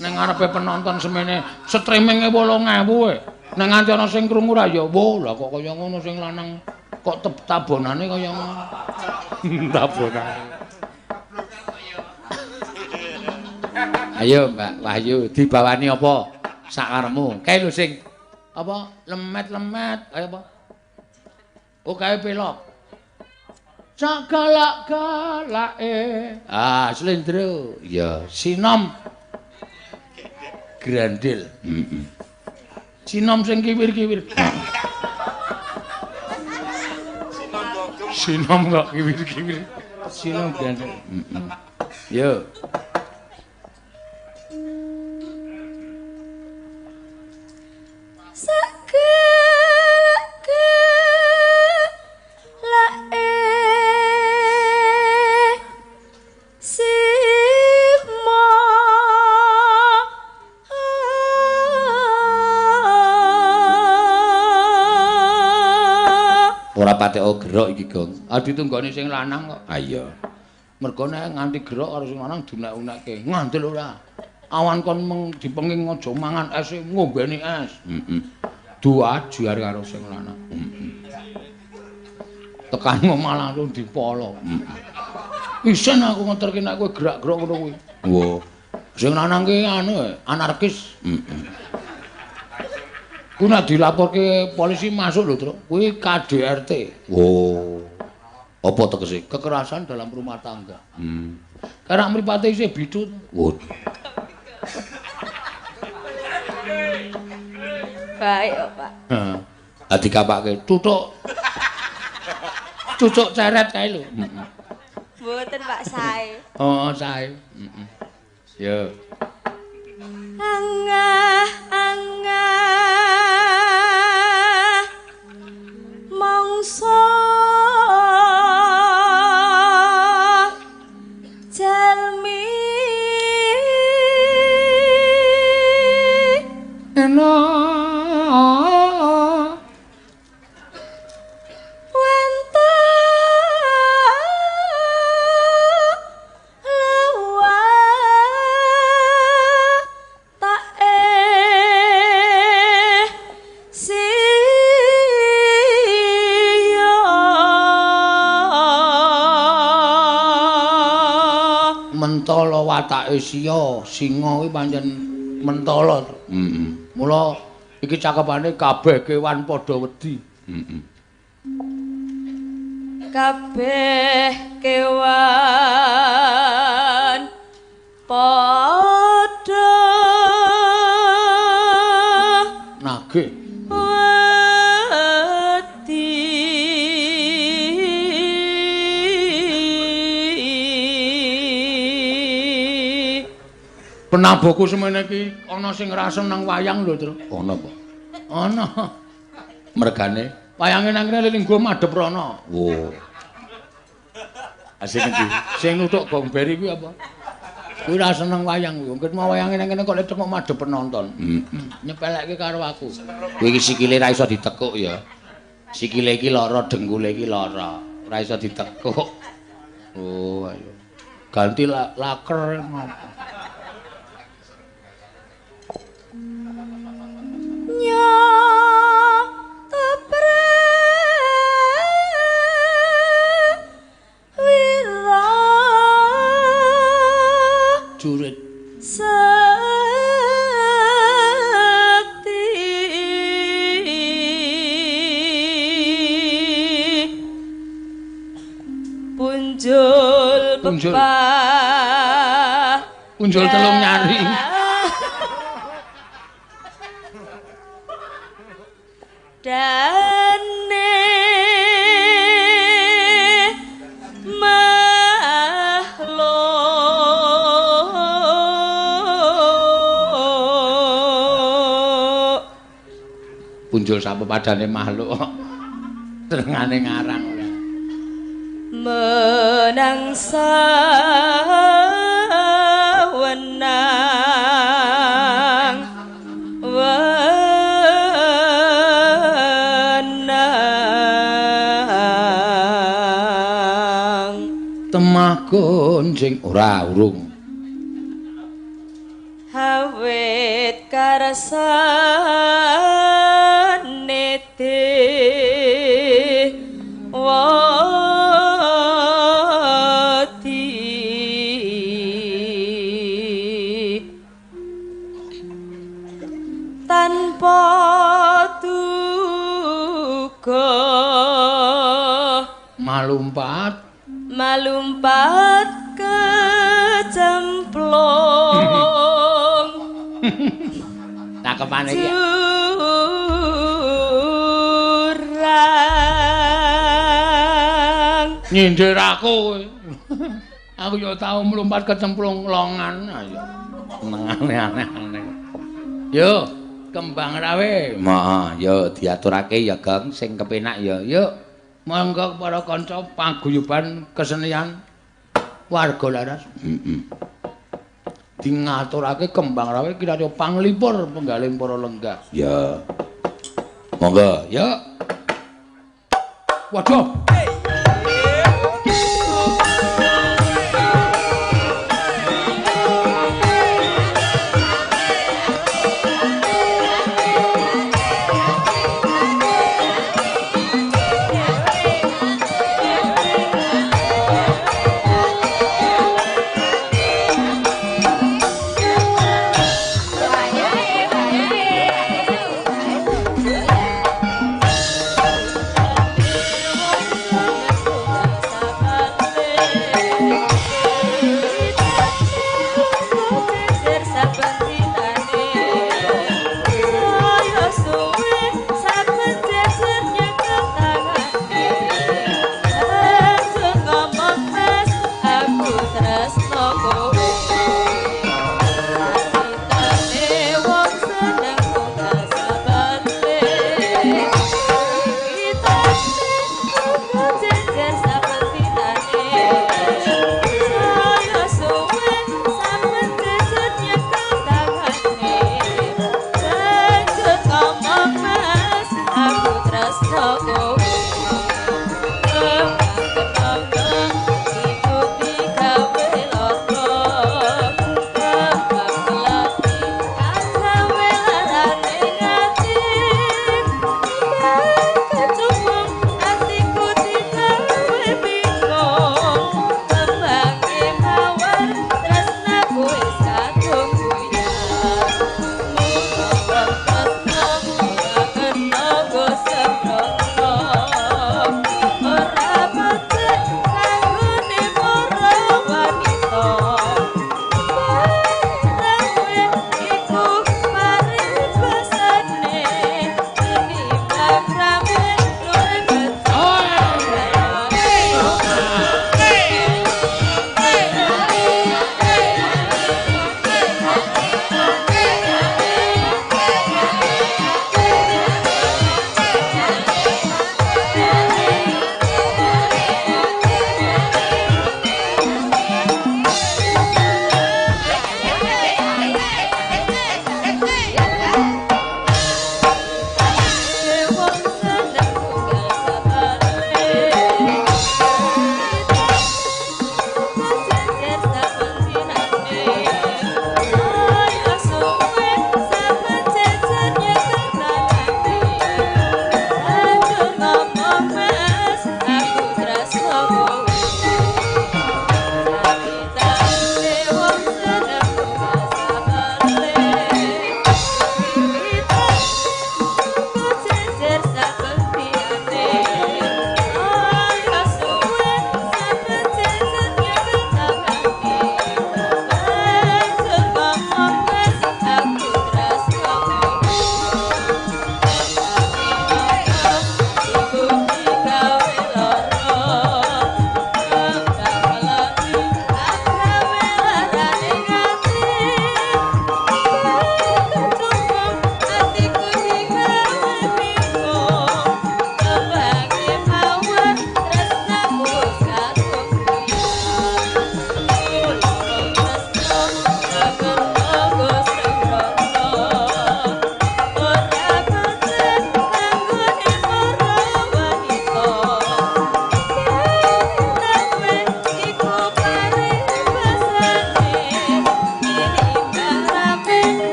Ning ngarepe penonton semene streaminge 8000 e. Nek nganti ana sing krungu ra ya, wah lah kok kaya ngono sing lanang kok tabonane kaya ngono. Tabonane. Ayo Mbak Wahyu dibawani apa sakaremu? Kae lho sing apa lemet-lemet kaya apa? Oh kae pelok. Sak galak-galake. Ah, slendro. Ya, sinom. Grandil. Heeh. Sinom sing kiwir-kiwir. Sinom kok kiwir-kiwir. Sinom grandil. Heeh. Yo. Ora patek gerok iki, Gong. Ah ditunggone sing lanang kok. Ha iya. Mergo nek nganti gerok karo sing lanang dunek-unekke. Ngandel ora. Awan kon dipenging aja mangan es, ngombeni es. Heeh. Duajar karo sing lanang. Heeh. Tekan omah langsung dipolo. Heeh. Isen aku ngeterke nek kowe gerak-gerak ngono kuwi. Wah. Sing lanang ki anu anarkis. Heeh. Kuwi nek dilaporke polisi masuk lho, Truk. Kuwi KDRT. Oh. Apa tegese? Kekerasan dalam rumah tangga. Karena mripate isih bidut. Oh. Baik kok, Pak. Heeh. Ha dikapake tutuk. Cucuk ceret kae lho. Mboten Pak sae. Oh, sae. Heeh. Yo. Angah angah mongso jalmi eno mentala watake siya, singa kuwi pancen mentala. Heeh. Mula iki cakepane kabeh kewan padha wedi. Heeh. Kabeh kewan padha nagih wedi. Penabuhku semene iki ana sing ra seneng wayang lho, Tru. Ana apa? Ana. Mergane wayange nang kene lingguh madhep rono. Wo. Asing endi? Sing nuthuk gong beri kuwi apa? Kuwi ra seneng wayang kuwi. Wong mau wayange nang kene kok lecek kok madhep penonton. Heeh. Nyepelekke karo aku. Kuwi iki sikile ra iso ditekuk ya. Sikile iki lara, dengkule iki lara. Ora iso ditekuk. Oh, ayo. Ganti laker ngopo. Jurit sekti punjul pepah punjul telung nyari dane punjul sapepadane makhluk senengane ngarang ora menang sawenang wenang temah gonjing ora urung hawit karsane dewati tanpa duga malumpat malumpat kecemplung cakepane iki nyindir aku. Aku ya tau mlumpat kecemplung longan. Ayo. Aneh-aneh. Yo, kembang rawe. Heeh, yo diaturake ya, Geng, sing kepenak ya. Yo, monggo para kanca paguyuban kesenian warga Laras. Heeh. Dingaturake kembang rawe kiranya panglipur penggaling para lenggah. Ya. Monggo, yo. Waduh.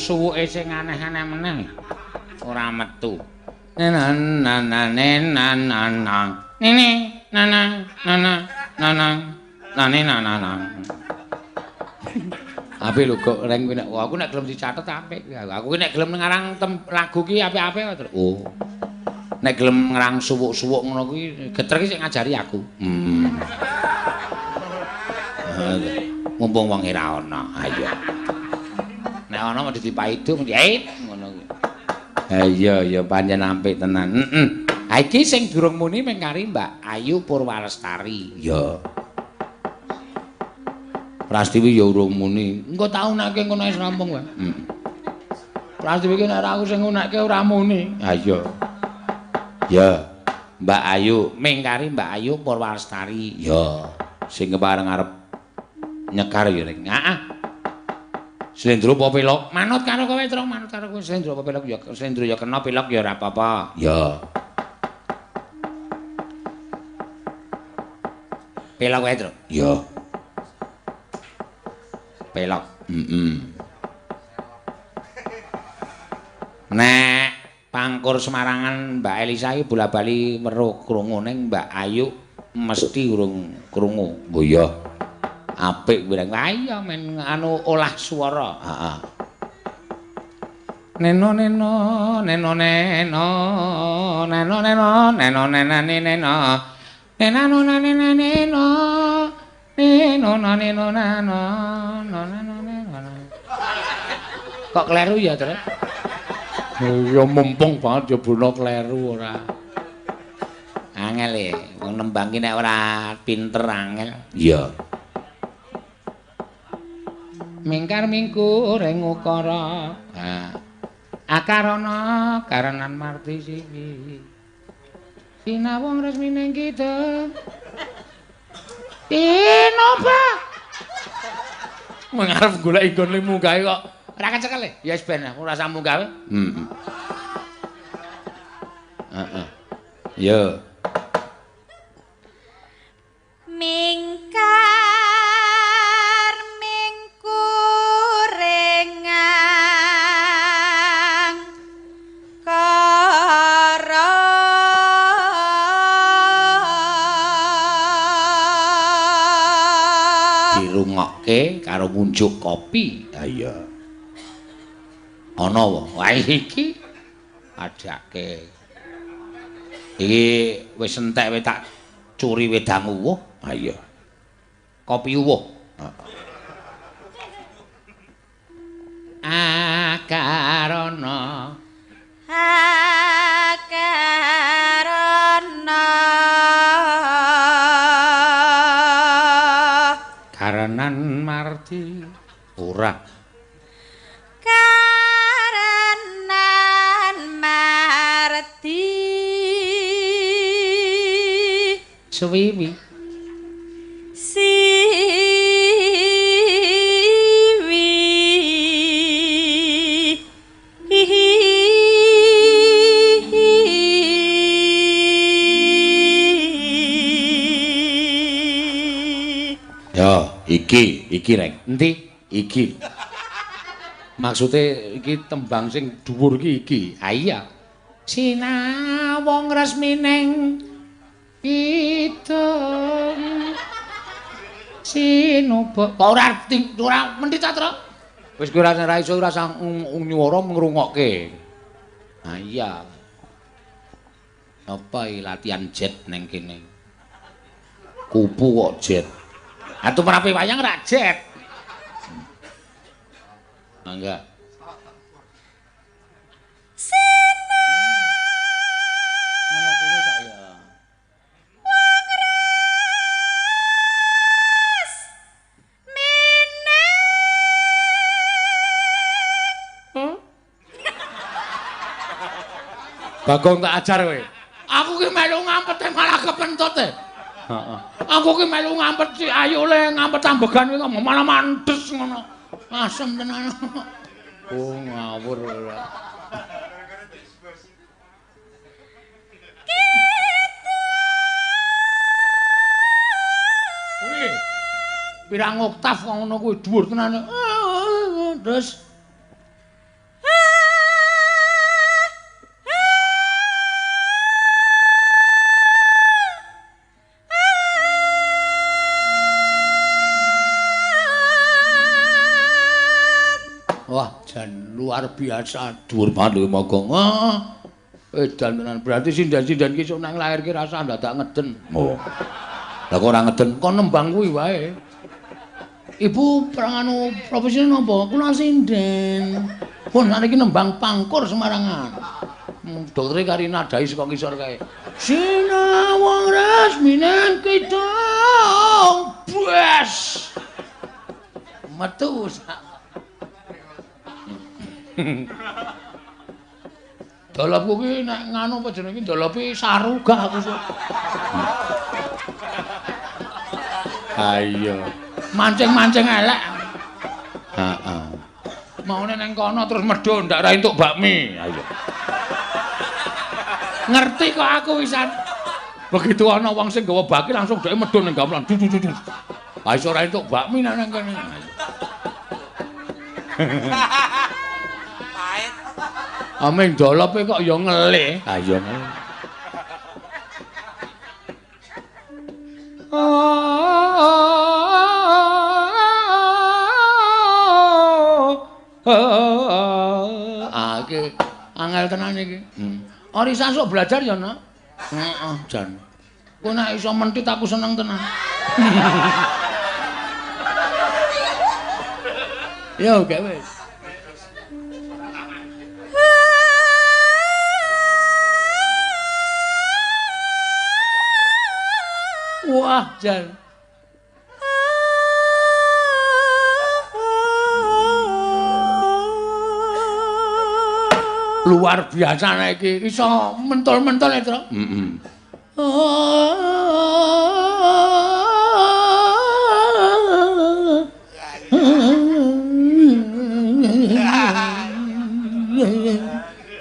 Suwuke sing aneh-aneh meneh. Ora metu. Nana nana nana nana. Nene nana nana nana nane nana nana. Apik lho kok reng kuwi nek aku nek gelem dicatet apik. Aku ki nek gelem ngarang lagu ki apik-apik terus. Oh. Nek gelem ngarang suwuk-suwuk ngono kuwi geter ki sing ngajari aku. Mumpung wong ora ana. Ayo. Nek ana mesti dipaidu mesti ngono kuwi. Ha iya ya pancen apik tenan. Heeh. Ha iki sing durung muni mung kari Mbak Ayu Purwalestari. Ya. Prastiwi ya urung muni. Engko tak unake ngono wis rampung wae. Heeh. Prastiwi ki nek aku sing unake ora muni. Ha iya. Ya. Mbak Ayu, ming kari Mbak Ayu Purwalestari. Ya. Sing kepareng arep nyekar ya ning. Heeh. Slendro apa pelok? Manut karo kowe, Trung, manut karo kowe. Slendro apa pelok ya, slendro ya kena, pelok ya ora apa-apa. Ya. Pelok wae, Trung. Ya. Pelok. Heeh. Nek pangkur Semarangan Mbak Elisa iki bola-bali weruh krungu ning Mbak Ayu mesti urung krungu. Oh iya. Apik kuwi. Wah iya men anu olah swara. Heeh. Neno neno neno neno neno neno neno nenane neno neno neno neno neno neno neno neno neno. Kok kleru ya, Tru? Ya mumpung banget ya bono kleru ora. Angel e, wong nembang ki nek ora pinter angel. Iya. Mingkar mingkur ing ukara. Ha. Akarana karenan marti siwi. Sinawung resmining kidung. Tinoba. Mung arep golek nggon limu gawe kok ora kecekel e. Ya wis ben aku ora sambung gawe. Heeh. Heeh. Yo. Mingkar mingkurengang kara dirungokke karo ngunjuk kopi. Ha iya. Ana wae. Wah iki adake. Iki wis entek wis tak curi wedang uwuh. Ha iya. Kopi uwuh. Akarana akarana karenan marti ora karenan marti suwiwi siwi Yo, iki, iki reng. Endi? Iki. Maksude iki tembang sing dhuwur iki iki. Ha iya. Sinawung resmining kidung sinuba. Kok ora ora mendhi ta, Tru? Wis kowe ora iso ora sang nyuwara ngrungokke. Ha iya. Apa iki latihan jet ning kene? Kupu kok jet. Atuh merapi wayang ra jet. Mangga. Ngono kuwi kok ya. Wong res mining. Bagong tak ajar kowe. Aku ki melu ngampete malah kepentut e. Heeh. Aku ki melu ngampet si Ayu le ngampet ambegan kuwi malah mandes ngono. Asem tenan. Oh ngawur ora. Kuwi pirang oktaf kok ngono kuwi dhuwur tenan. Terus jan luar biasa dhuwur banget lho Bagong. Heeh. Edan tenan. Berarti sinden-sinden ki sok nang lahir ki rasah dadak ngeden. Oh. Lah kok ora ngeden? Kon nembang kuwi wae. Ibu pranganu profesine napa? Kula sinden. Pun sakniki nembang pangkur Semarangan. Doktere kari nadai saka ngisor kae. Sinawang resminen kidung. Bes. Metu sak. Dolopku ki nek nganu apa jenenge dolopi saru gak aku sok. Ayo. Mancing-mancing elek. Heeh. Maune nang kono terus medhun ndak ra entuk bakmi. Ayo. Ngerti kok aku wisan. Begitu ana wong sing gawa baki langsung dhek medhun ning gamelan. Du du du. Ha iso ra entuk bakmi nang kene. Pahit. Aming dolope kok ya ngelih. Ha iya. Ah iki angel tenan iki. Orisa sok belajar ya, Nak? Heeh, jan. Kowe nek iso mentit aku seneng tenan. Yo, gak wis. Wah, jan. Luar biasa nek iki. Iso mentul-mentul ya, Tru. Heeh.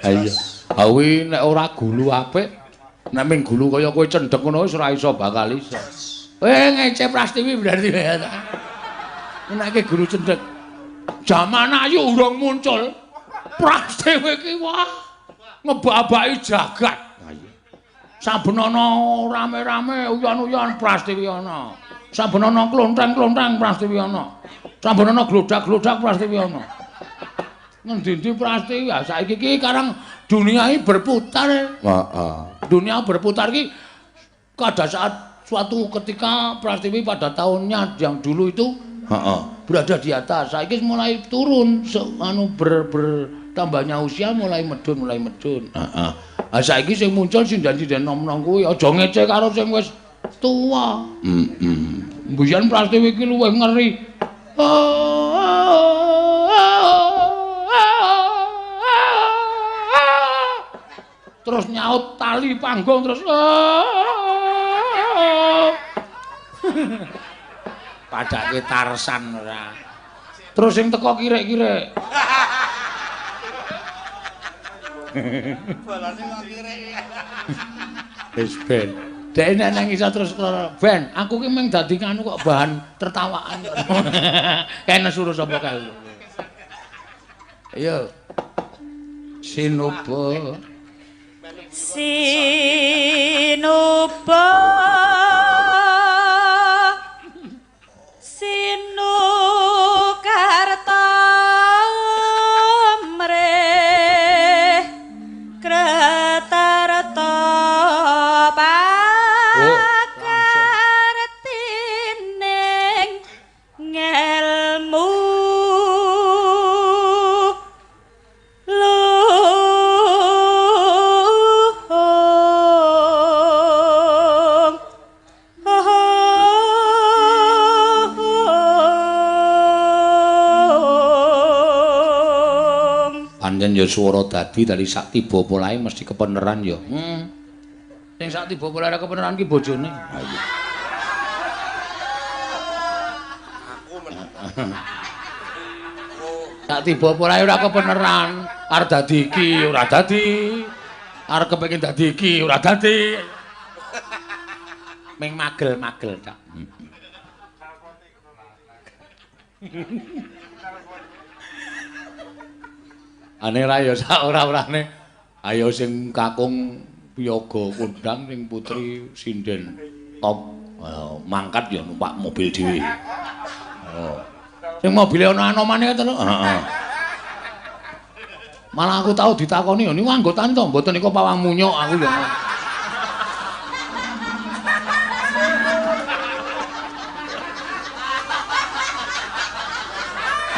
Ayo. Awi nek ora gulu apik, nek ming gulu kaya kowe cendhek ngono wis ora iso bakal iso. Ngece Prastiwi berarti ya. Nek iki gulu cendhek. Jaman ayu urung muncul. Prastiwi iki wah ngebabaki jagat. Saben ana rame-rame uyon-uyon Prastiwi ana. Saben ana klonteng-klonteng Prastiwi ana. Saben ana glodak-glodak Prastiwi ana. Ngendi-endi Prastiwi. Ha saiki iki karang dunia iki berputar. Heeh. Dunia berputar iki pada saat suatu ketika Prastiwi pada tahunnya yang dulu itu heeh berada di atas. Saiki mulai turun, anu bertambahnya usia mulai medun, mulai medun. Heeh. Ha saiki sing muncul sinden-sinden nom-nom kuwi aja ngece karo sing wis tuwa. Heeh. Mbiyen Prastiwi iki luwih ngeri. Terus nyaut tali panggung terus. Padake Tarsan ora. Terus sing teko kirek-kirek. Bolane kok kirek. Wis ben. Dek nek nang iso terus ben, aku ki mung dadi nganu kok bahan tertawaan kok. Kene suruh sapa kae. Ayo. Sinuba. Sinuba. Sinukarta mrih kretarta pakartining ngelmu luhung. Pancen ya swara dadi dari sak tiba polahe mesti kepeneran ya. Sing sak tiba polahe kepeneran ki bojone. Ha iya. Aku meneng. Sak tiba polahe ora kepeneran, arep dadi iki ora dadi. Arep kepengin dadi iki ora dadi. Ming magel-magel tok. Ane ra ya sak ora-orane. Ayo sing kakung piyaga kondang sing putri sinden top mangkat ya numpak mobil dhewe. Oh. Sing mobile ana anomane to lho. Heeh. Malah aku tau ditakoni, niku anggotane to mboten niku pawang munyuk aku ya.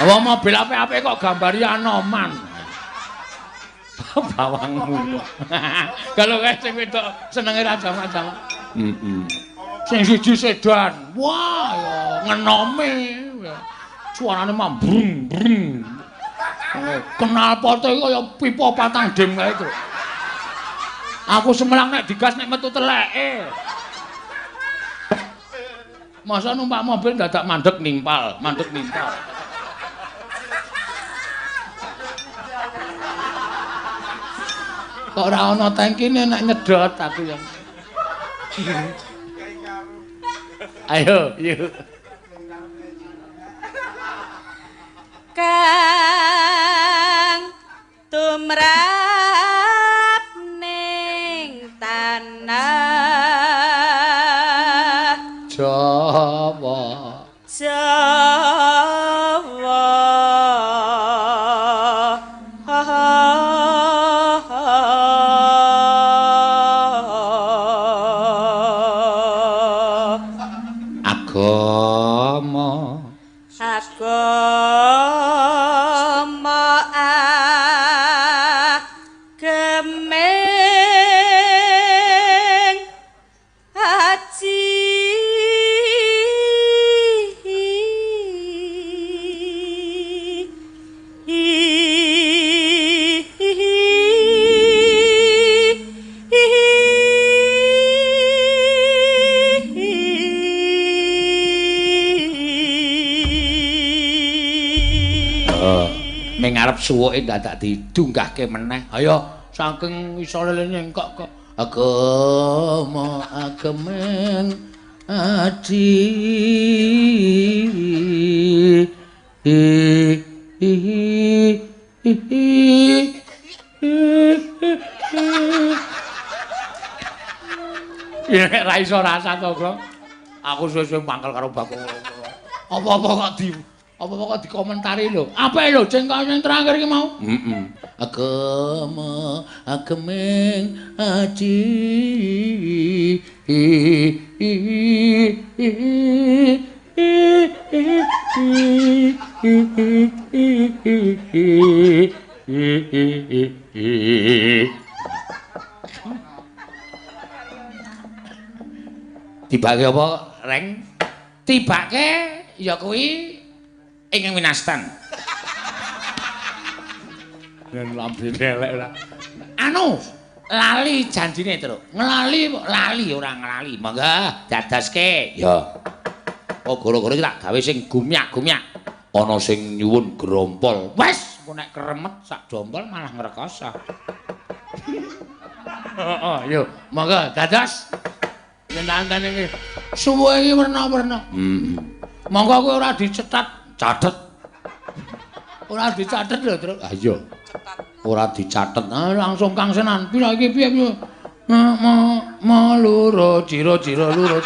Wong mobil apik-apik kok gambari Anoman. Bawang munyuk. Kalau kae sing wedok senenge ra jamak-jamak. Heeh. Sing siji sedan. Wah, ya ngenome. Suarane mambrung brung. Knalpote kaya pipa patang dim kae to. Aku semelang nek digas nek metu teleke. Masa numpak mobil dadak mandek nimpal, mandek nimpal. Kok ora ana tangkine nek nyedot aku yang. Ayo, yuk. Kang tumrap ning tanah Jawa. Jawa. Agama. Agama ageming aji Ming arep suwuke dadak didunggahke meneh. Ayo saking isore nyengkok kok agama ageming aji. Ya ra iso rasa to, Bro. Aku suwe-suwe mangkel karo bakung. Apa-apa kok di apa-apa kok dikomentari lho. Apik lho cengkok sing terakhir iki mau. Heeh. Agama ageming aji. Tibake apa, Reng? Tibake ya kuwi ingkang winastan. Yen lambene elek ora. Anu, lali janjine, Truk. Nglali kok lali ora nglali. Monggo dadaske. Ya. Oh, gara-gara iki tak gawe sing gumyak-gumyak. Ana sing nyuwun grompol. Wes, engko nek kremet sak jompol malah ngrekoso. Heeh, yo, monggo dados. Yen antene iki suwuke iki werna-werna. Heeh. Monggo kowe ora dicetat, catet. Ora dicatet lho, Truk. Ha iya. Ora dicatet. Ah, langsung kangsenan. Pira iki piye piye? Ma ma ma loro jiro jiro loro.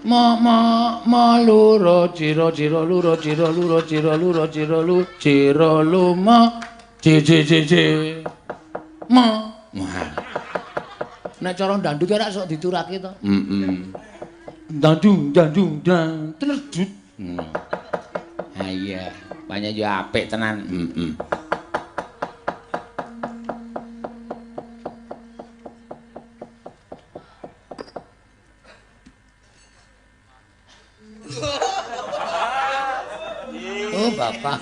Ma ma ma loro jiro jiro loro jiro loro jiro loro jiro lu jiro lu ma j j j j. Ma. Nek cara ndandut ora sok diturake to. Heeh. Dandung dandung dan tledut. Ha iya, pancen yo apik tenan. Heeh. Oh, Bapak.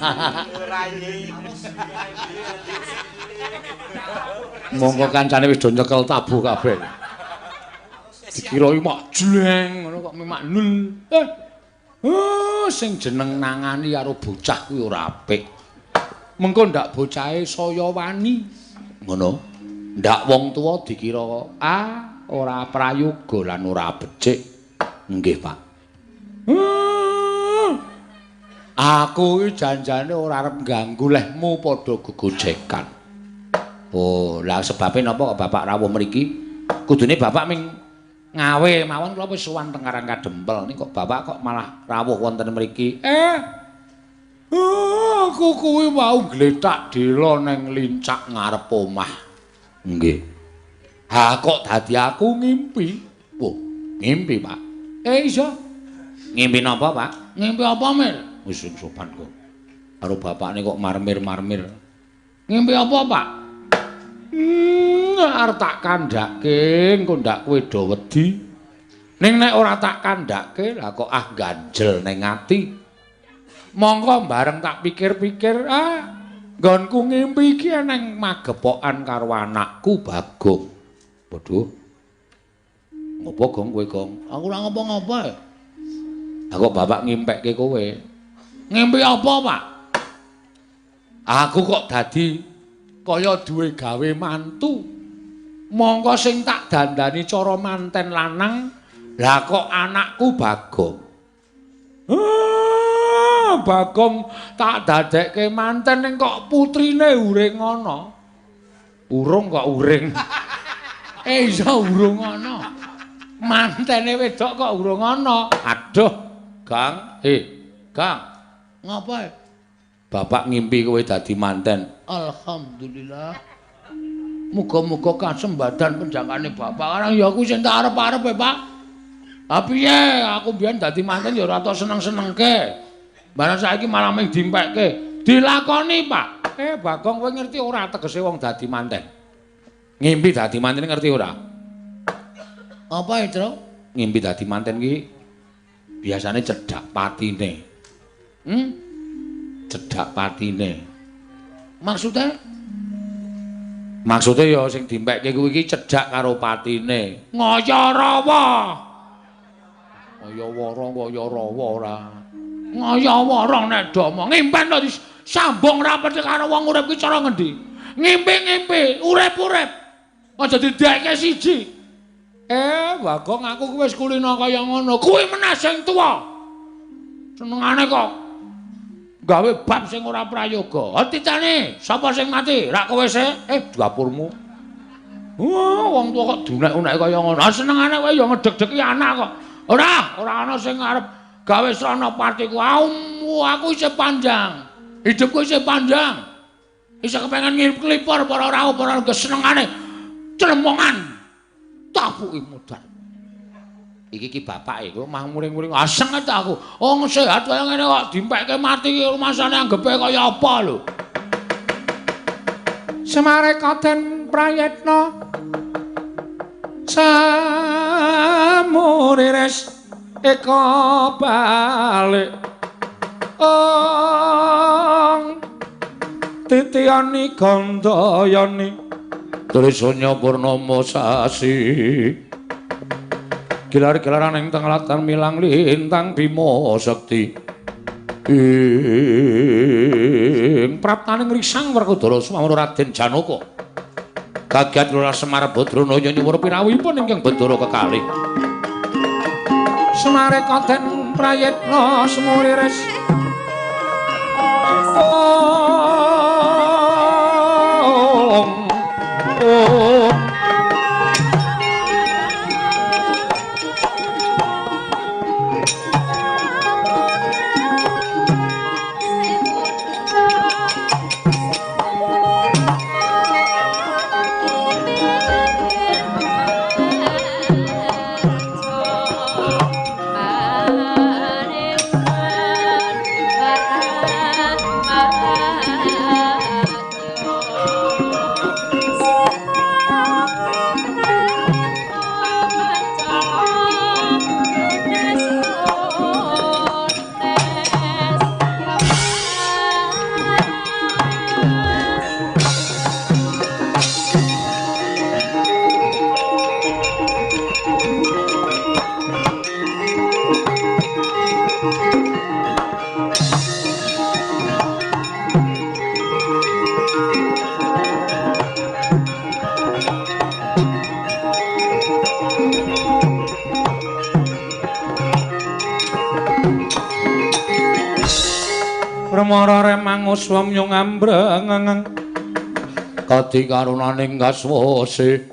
Monggo kancane wis do nyekel tabuh kabeh. Dikira iki mak jleng ngono kok mak nul. Oh, sing jeneng nangani karo bocah kuwi ora apik. Mengko ndak bocahe saya wani. Ngono. Ndak wong tuwa dikira ah ora prayoga lan ora becik. Nggih, Pak. Aku iki janjane ora arep ganggu lehmu padha gegojekan. Oh, lah sebabe napa kok Bapak rawuh mriki? Kudune Bapak ming ngawe mawon kula wis sowan teng Karang Kadempel. Ning kok Bapak kok malah rawuh wonten mriki? Aku kuwi wau gletak dela neng lincak ngarep omah. Nggih. Ha kok dadi aku ngimpi? Wah, ngimpi, Pak. Iya. Ngimpi napa, Pak? Ngimpi apa, Mir? Wis sing sopan kok. Karo bapakne kok marmir-marmir. Ngimpi apa, Pak? Arep tak kandhake, engko ndak kowe do wedi. Ning nek ora tak kandhake, lah kok ah ganjel ning ati. Mongko bareng tak pikir-pikir, nggonku ngimpi iki eneng magepokan karo anakku Bagong. Waduh. Ngopo Gong kowe, Gong? Aku ora ngopo-ngopo. Lah kok bapak ngimpekke kowe? Ngimpi apa, Pak? Aku kok dadi kaya duwe gawe mantu. Mongko sing tak dandani cara manten lanang, lah kok anakku Bagong. Bagong tak dadekke manten ning kok putrine urung ana. Urung kok uring. Iya urung ana. Mantene wedok kok urung ana. Aduh, Gang. Gang. Ngapa? Bapak ngimpi kowe dadi manten. Alhamdulillah. Muga-muga kasembadan penjangkane bapak. Karang ya aku sing tak arep-arep e, Pak. Ha piye? Aku mbiyen dadi manten ya ora tau seneng-senengke. Barang saiki malah mung dimpekke. Dilakoni, Pak. Bagong kowe ngerti ora tegese wong dadi manten? Ngimpi dadi manten ngerti ora? Apa itu? Ngimpi dadi manten ki biasane cedhak patine. Cedhak patine. Maksudnya? Maksudnya ya sing dimpekke kuwi iki cedhak karo patine. Ngaya rawa. Kaya wara kaya rawa ora. Ngaya wara nek do ngimpen to disambung rapet karo wong urip ki cara ngendi? Ngimpi-ngimpi, urip-urip. Aja didekke siji. Bagong aku wis kulino kaya ngono. Kuwi meneh sing tuwa. Senengane kok gawe bab sing ora prayoga. Titane, sapa sing mati? Rak kowe se? Dapurmu. Wah, wong tuwa kok dunek-unek kaya ngono. Senengane kowe ya ngedeg-degi anak kok. Ora, ora ana sing arep gawe srana patiku. Aku isih panjang. Hidupku isih panjang. Isih kepengen nglipur para rawuh para senengane clemongan. Tapuki modal. Iki ki bapake kok mah muring-muring aseng ta aku. Wong sehat kaya ngene kok dimpekke mati ki rumasane anggepe kaya apa lho. Semare kaden prayitna samuriris eka balik ong titiyani gandayani Trisanya purnama sasi gilar-gilaran ing tengah latar milang lintang Bima Sakti ing praptaning risang Werkudara Sumawara Raden Janaka kagiat Lurah Semar Badranaya nyuwun pirawuhipun ingkang Bathara kekalih. Semare kaden prayitna semuliris ong ong Permara remangus wamyung ambreng kadi karunaning kaswase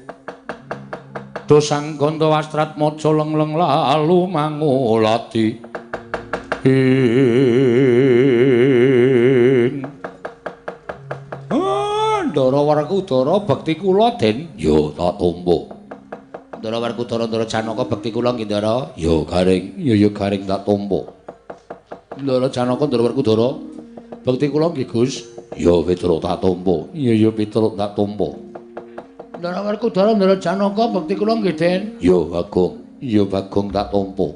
dosang ganda wastrat maca lengleng lalu mangulati Ing. Ndara Werkudara bekti kula Den. Ya tak tampa. Ndara Werkudara Ndara Janaka bekti kula nggih Ndara. Ya Garing, ya ya Garing tak tampa. Ndara Janaka Ndara Werkudara bekti kula nggih Gus. Ya Petruk tak tampa. Ya ya Petruk tak tampa. Ndara Werkudara Ndara Janaka bekti kula nggih Den. Ya Bagong, ya Bagong tak tampa.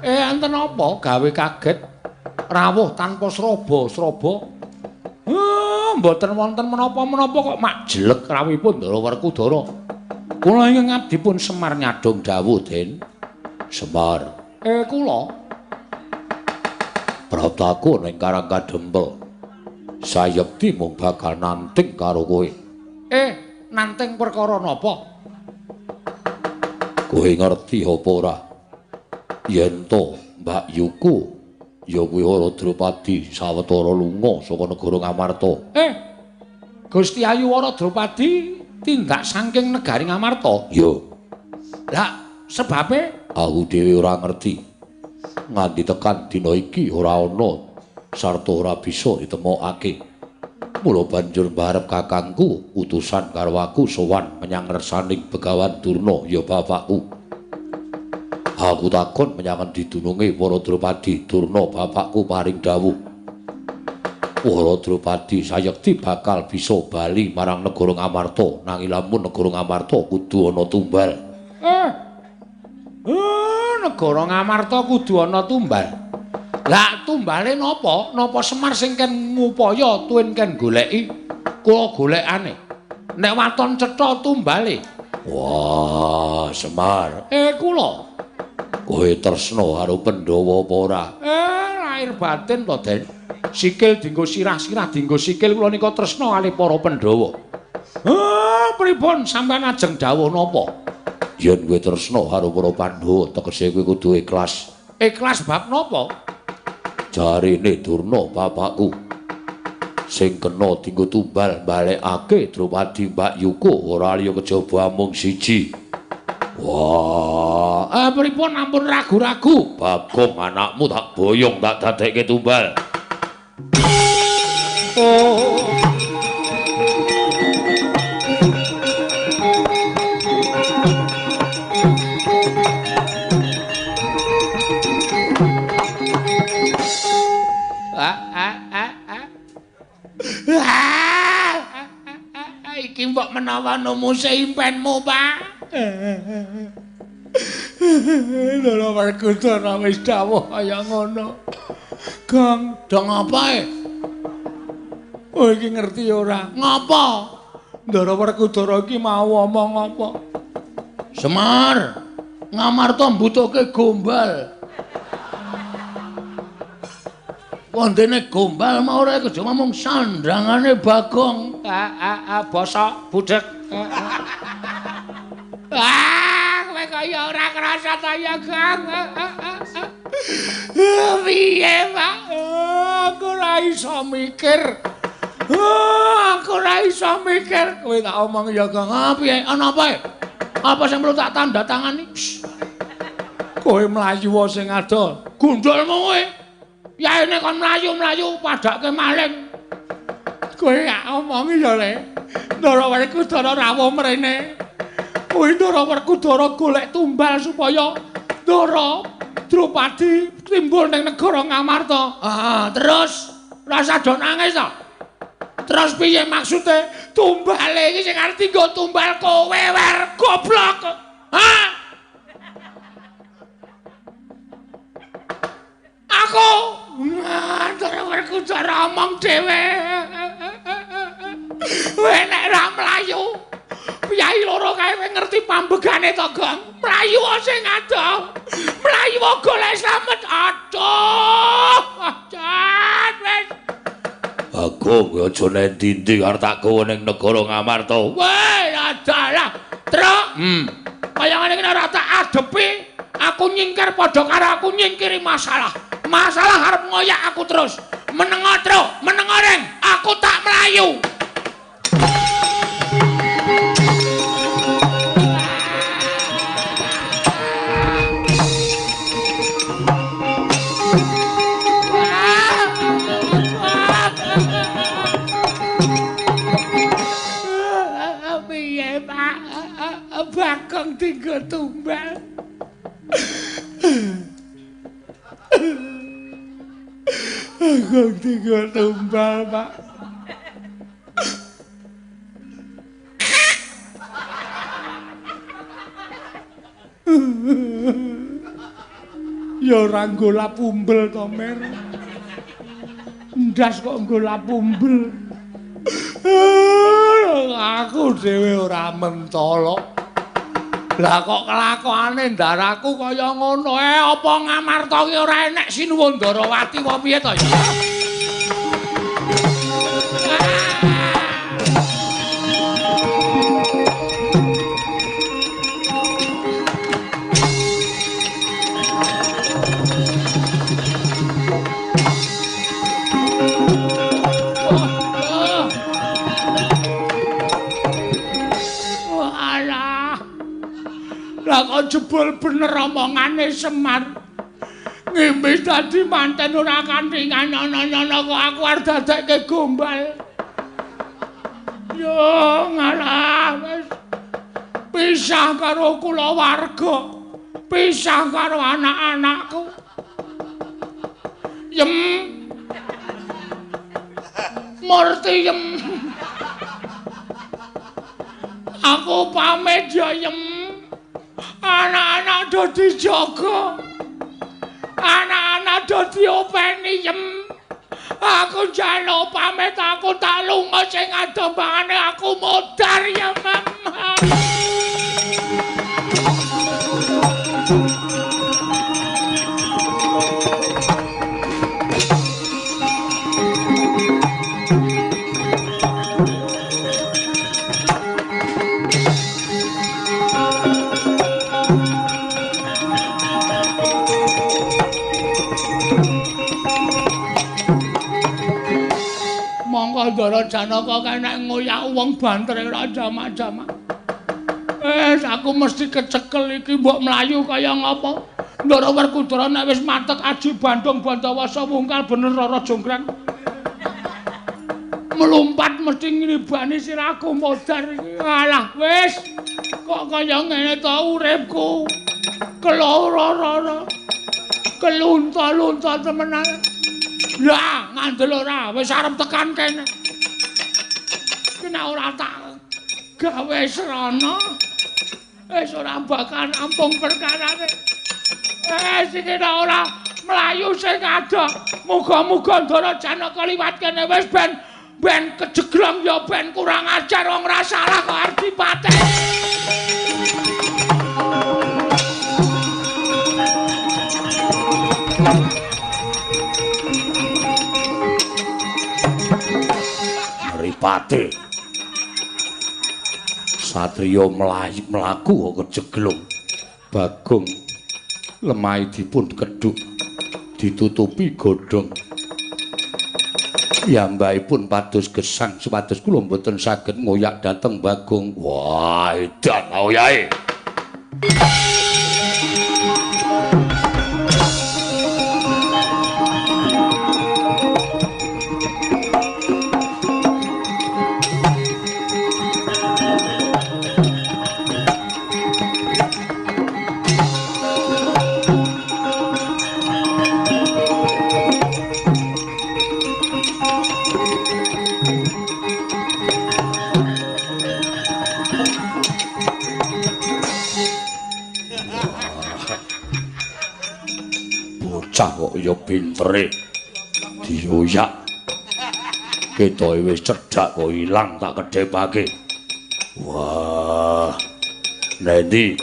Enten apa gawe kaget rawuh tanpa sraba-sraba. Mboten wonten menapa-menapa kok mak jelek rawuhipun Ndara Werkudara. Kula ingkang abdi pun Semar nyadong dawuh Den. Semar. Kula praptaku ning Karang Kadempel. Sayekti mung bakal nanting karo kowe. Nanting perkara napa? Kowe ngerti apa ora? Yen to Mbak Yuku ya kuwi Wara Drupadi sawetara lunga saka negara Ngamarta. Gusti Ayu Wara Drupadi tindak saking negari Ngamarta? Ya. Lah sebabe aku dhewe ora ngerti. Nganti tekan dina iki ora ana sarta ora bisa ditemokake. Mula banjur mbarep kakangku utusan karo aku sowan menyang ngersaning Begawan Durna ya bapakku. Aku takon menyang endi dununge Wara Drupadi Durna bapakku paring dawuh. Wara Drupadi sayekti bakal bisa bali marang negara Ngamarta nanging lamun negara Ngamarta kudu ana tumbal. Negara Ngamarta kudu ana tumbal. Lah tumbale napa? Napa Semar sing ken ngupaya tuwin ken goleki? Kula golekane. Nek waton cetha tumbale. Wah, Semar. Kula. Kowe tresna karo Pandhawa apa ora? Lahir batin to, Den. Sikil dienggo sirah, sirah dienggo sikil kula nika tresna kalih para Pandhawa. Pripun sampeyan ajeng dawuh napa? Yen kowe tresna karo para Pandhawa, tegese kowe kudu ikhlas. Ikhlas bab napa? Jarene Durna bapakku sing kena dienggo tumbal balekake Drupadi Mbak Yuku ora liya kejaba amung siji. Wah, pripun ampun ragu-ragu? Bagong anakmu tak boyong tak dadekke tumbal. Oh. Iki mbok menawa numuse impenmu, Pak. Ndara Werkudara wis dawuh kaya ngono. Gong, dong apa e? Oh iki ngerti ora? Ngapa? Ndara Werkudara iki mau omong apa? Semar, Ngamarta mbutuhke gombal. Wondene gombal mau ora kejaba mung sandangane Bagong. Bosok budhek. Kowe kaya ora krasa ta ya, Kang. Piye, Pak? Aku ora iso mikir. Aku ora iso mikir. Kowe tak omong ya, Kang. Piye? Ana apa? Apa sing perlu tak tanda tangani? Kowe mlayu sing ado. Gundulmu kowe. Yaene kon mlayu-mlayu padake maling. Kowe tak omongi ya, Le. Ndara Werkudara rawuh mrene. Kuwi Ndara Werkudara golek tumbal supaya Ndara Drupadi timbul ning negara Ngamarta. Terus rasa do nangis to. Terus piye maksude? Tumbale iki sing arep dienggo tumbal kowe wer goblok. Hah? Aku Ndara Werkudara omong dhewe. Kowe nek ora mlayu Piyai loro kae kowe ngerti pambegane to, Gong? Mlayu sing adoh. Mlayu golek slamet. Aduh. Jan wis. Bagong kowe aja nendi-endi arep tak gawa ning negara Ngamarta. Weh, adalah. Truk. Kaya ngene iki ora tak adepi, aku nyingkir padha karo aku nyingkiri masalah. Masalah arep ngoyak aku terus. Menengo, Truk, menengo reng. Aku tak mlayu. Tumbal. Aku digo tumbal, Pak. Ya ora nggo lapumbel to, Mer. Ndas kok nggo lapumbel. Aku dhewe ora mentolo. Lah kok kelakuane ndaraku kaya ngono. Apa Ngamarta ki ora enek Sinuwun Ndarawati apa piye to ya? Lah kok jebul bener omongane Semar. Ngimpi dadi manten ora kanthi ngono-ngono kok aku arep dadekke gombal. Yo ngalah wis pisah karo kulawarga, pisah karo anak-anakku. Yem. Murti yem. Aku pamit ya yem. Anak-anak do dijaga. Anak-anak do diopeni yem. Aku njaluk pamit, aku tak lunga sing adombangane aku modar ya Mam. Monggo Ndara Janaka kene ngoyak wong banter ora jamak-jamak. Aku mesti kecekel iki mbok mlayu kaya ngapa. Ndara Werkudara nek wis matek aji Bandung Bandawasa wungkal bener Rara Jonggrang. Melompat mesti ngribani sirahku modar iki. Alah wis kok kaya ngene to uripku. Keloro-roro. Kelunta-lunta temenan. Lah, ngandel ora, wis arep tekan kene. Iki nek ora tak gawe srana, wis ora bakal rampung perkarane. Iki nek ora mlayu sing adoh, muga-muga Ndara Janaka liwat kene wis ben kejeglong ya ben kurang ajar wong ora salah kok arep dipateni. Mripate satriya mlaku kok kejeglong. Bagong lemahe dipun kedhuk ditutupi godhong. Piyambakipun pados gesang supados kula mboten saged ngoyak dhateng Bagong. Wah, edan oyahe. Bocah kok ya pintere dioyak ketoke wis cedhak kok ilang tak kedhepake. Wah, nendi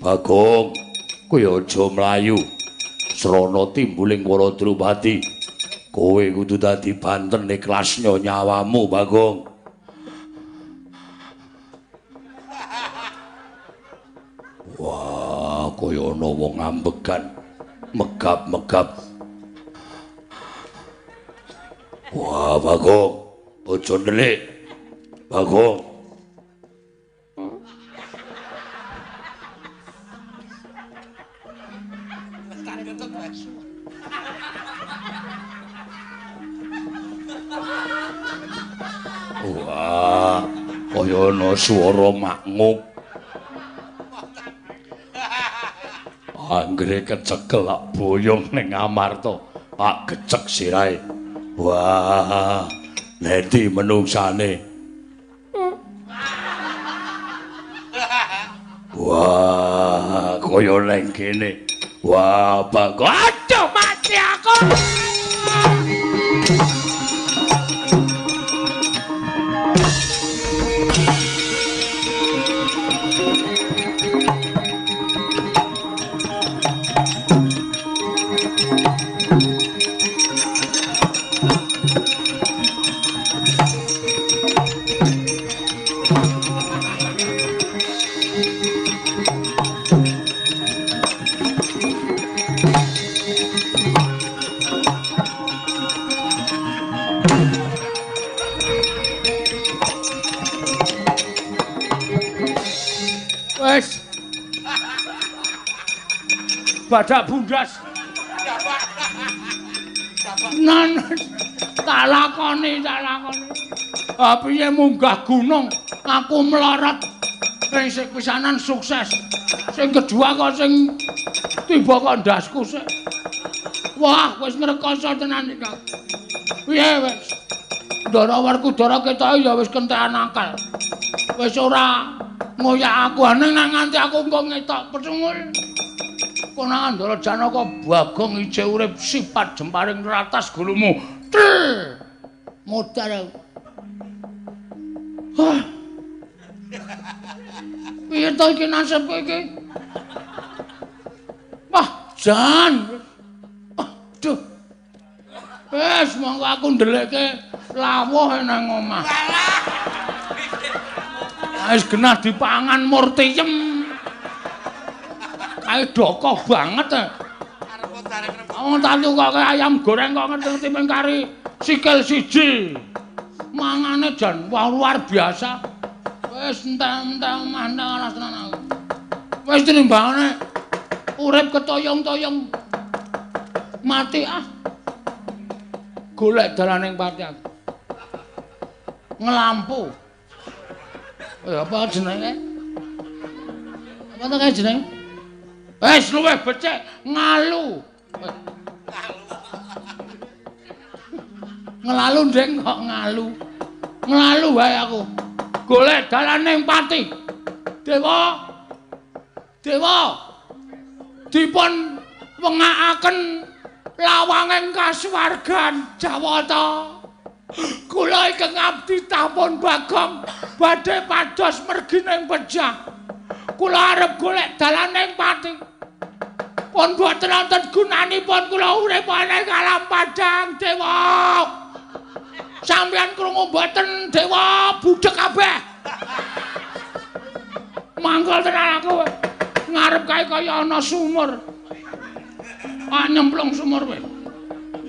Bagong kowe aja mlayu srana timbuling para Drupadi. Kowe kudu dadi banten ikhlasnya nyawamu Bagong. Wah, kaya ana wong ambegan megap-megap. Wah, Bagong, aja ndelik. Bagong. Wah, kaya ana swara makngup. Anggere kecekel lak boyong ning Amarta, tak gecek sirahe. Wah, nendi menungsane? Wah, kaya neng kene. Wah, Bagong. Aduh, mati aku. Wes. Badak bundas. Nan tak lakoni, tak lakoni. Ah piye munggah gunung, aku melarat. Sing sik pisanan sukses. Sing kedua kok sing tiba kok ndasku sik. Wah, wis ngrekoso tenan iki. Piye wis? Ndara Werkudara ketoke ya wis kentekan akal. Wis ora ngoyak aku aneh nang nganti aku engko ngetok pecungul. Konangan Ndara Janaka Bagong ije urip sifat jemparing ratas gulumu. Tel. Modar aku. Hah. Piye to iki nasibku iki? Wah, jan. Aduh. Wis monggo aku ndelekke lawuh nang omah. Wis genah dipangan murtiyem. Kae dokoh banget. Wong tak tukoke ayam goreng kok ngerti-ngerti mung kari sikil siji. Mangane jan wah luar biasa. Wis entek-entek omah entek alas tenan aku. Wis tinimbangane urip ketoyong-toyong. Mati ah. Golek dalaning pati aku. Ngelampu. Apa jenenge? Apa to kae jenenge? Wis luwih becik ngalu. Ngelalu ndeng kok ngalu. Ngelalu wae aku. Golek dalaning pati. Dewa. Dewa. Dipun wengakaken lawanging kasuwargan Jawata. Kula ingkang abdi Tapon Bagong badhe pados mergi ning pejah. Kula arep golek dalaning pati. Pun boten wonten gunanipun kula urip ing alam padhang dewa. Sampeyan krungu mboten dewa budhek kabeh. Mangkel tenan aku. Ngarep kae kaya ana sumur. Ah nyemplung sumur kowe.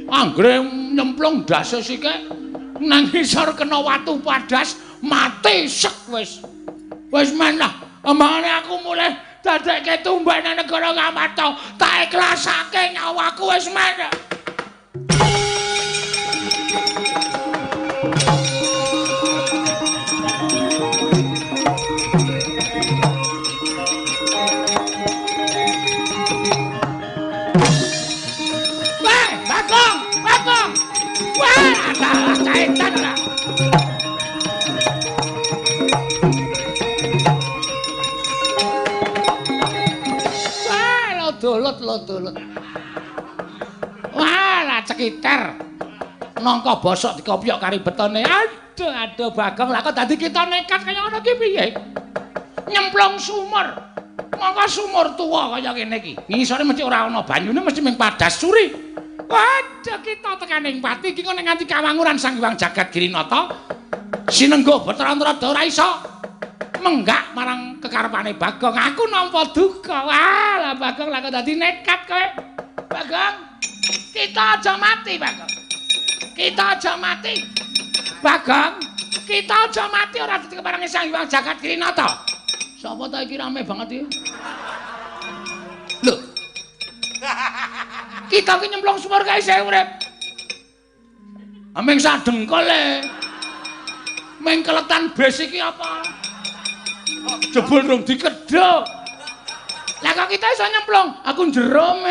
Anggere nyemplung ndase sike nang ngisor kena watu padas mati sek wis. Wis men lah, ambangane aku mulih dadekke tumbak nang negara Ngamarta, tak ikhlasake nyawaku wis men. Weh, Bagong, Bagong. Wah, adalah kaitan lah. Wah, lodolot, lodolot. Wah, lah cekiter. Nangka bosok dikopyok kari betone. Aduh, aduh Bagong, lah kok dadi kita nekat kaya ngono ki piye? Nyemplung sumur. Mongko sumur tuwa kaya kene iki. Ngisore mesti ora ana banyune, mesti ming padas suri. Waduh, kita tekaning pati iki kok nek nganti kawanguran Sang Hyang Jagat Girinata sinengguh Bathara Narada ora iso menggak marang kekarepane Bagong. Aku nampa duka. Wah, lah Bagong lah kok dadi nekat kowe. Bagong, kita aja mati, Bagong. Kita aja mati. Bagong, kita aja mati ora dadi keparange Sang Hyang Jagat Girinata. Sapa ta iki rame banget iki? Lho. Kita ki nyemplung sumur kae isih urip. Aming sadengkol e. Ming keletan bes iki apa? Jebul rung dikedhok. Lah kok kita iso nyemplung? Aku njero.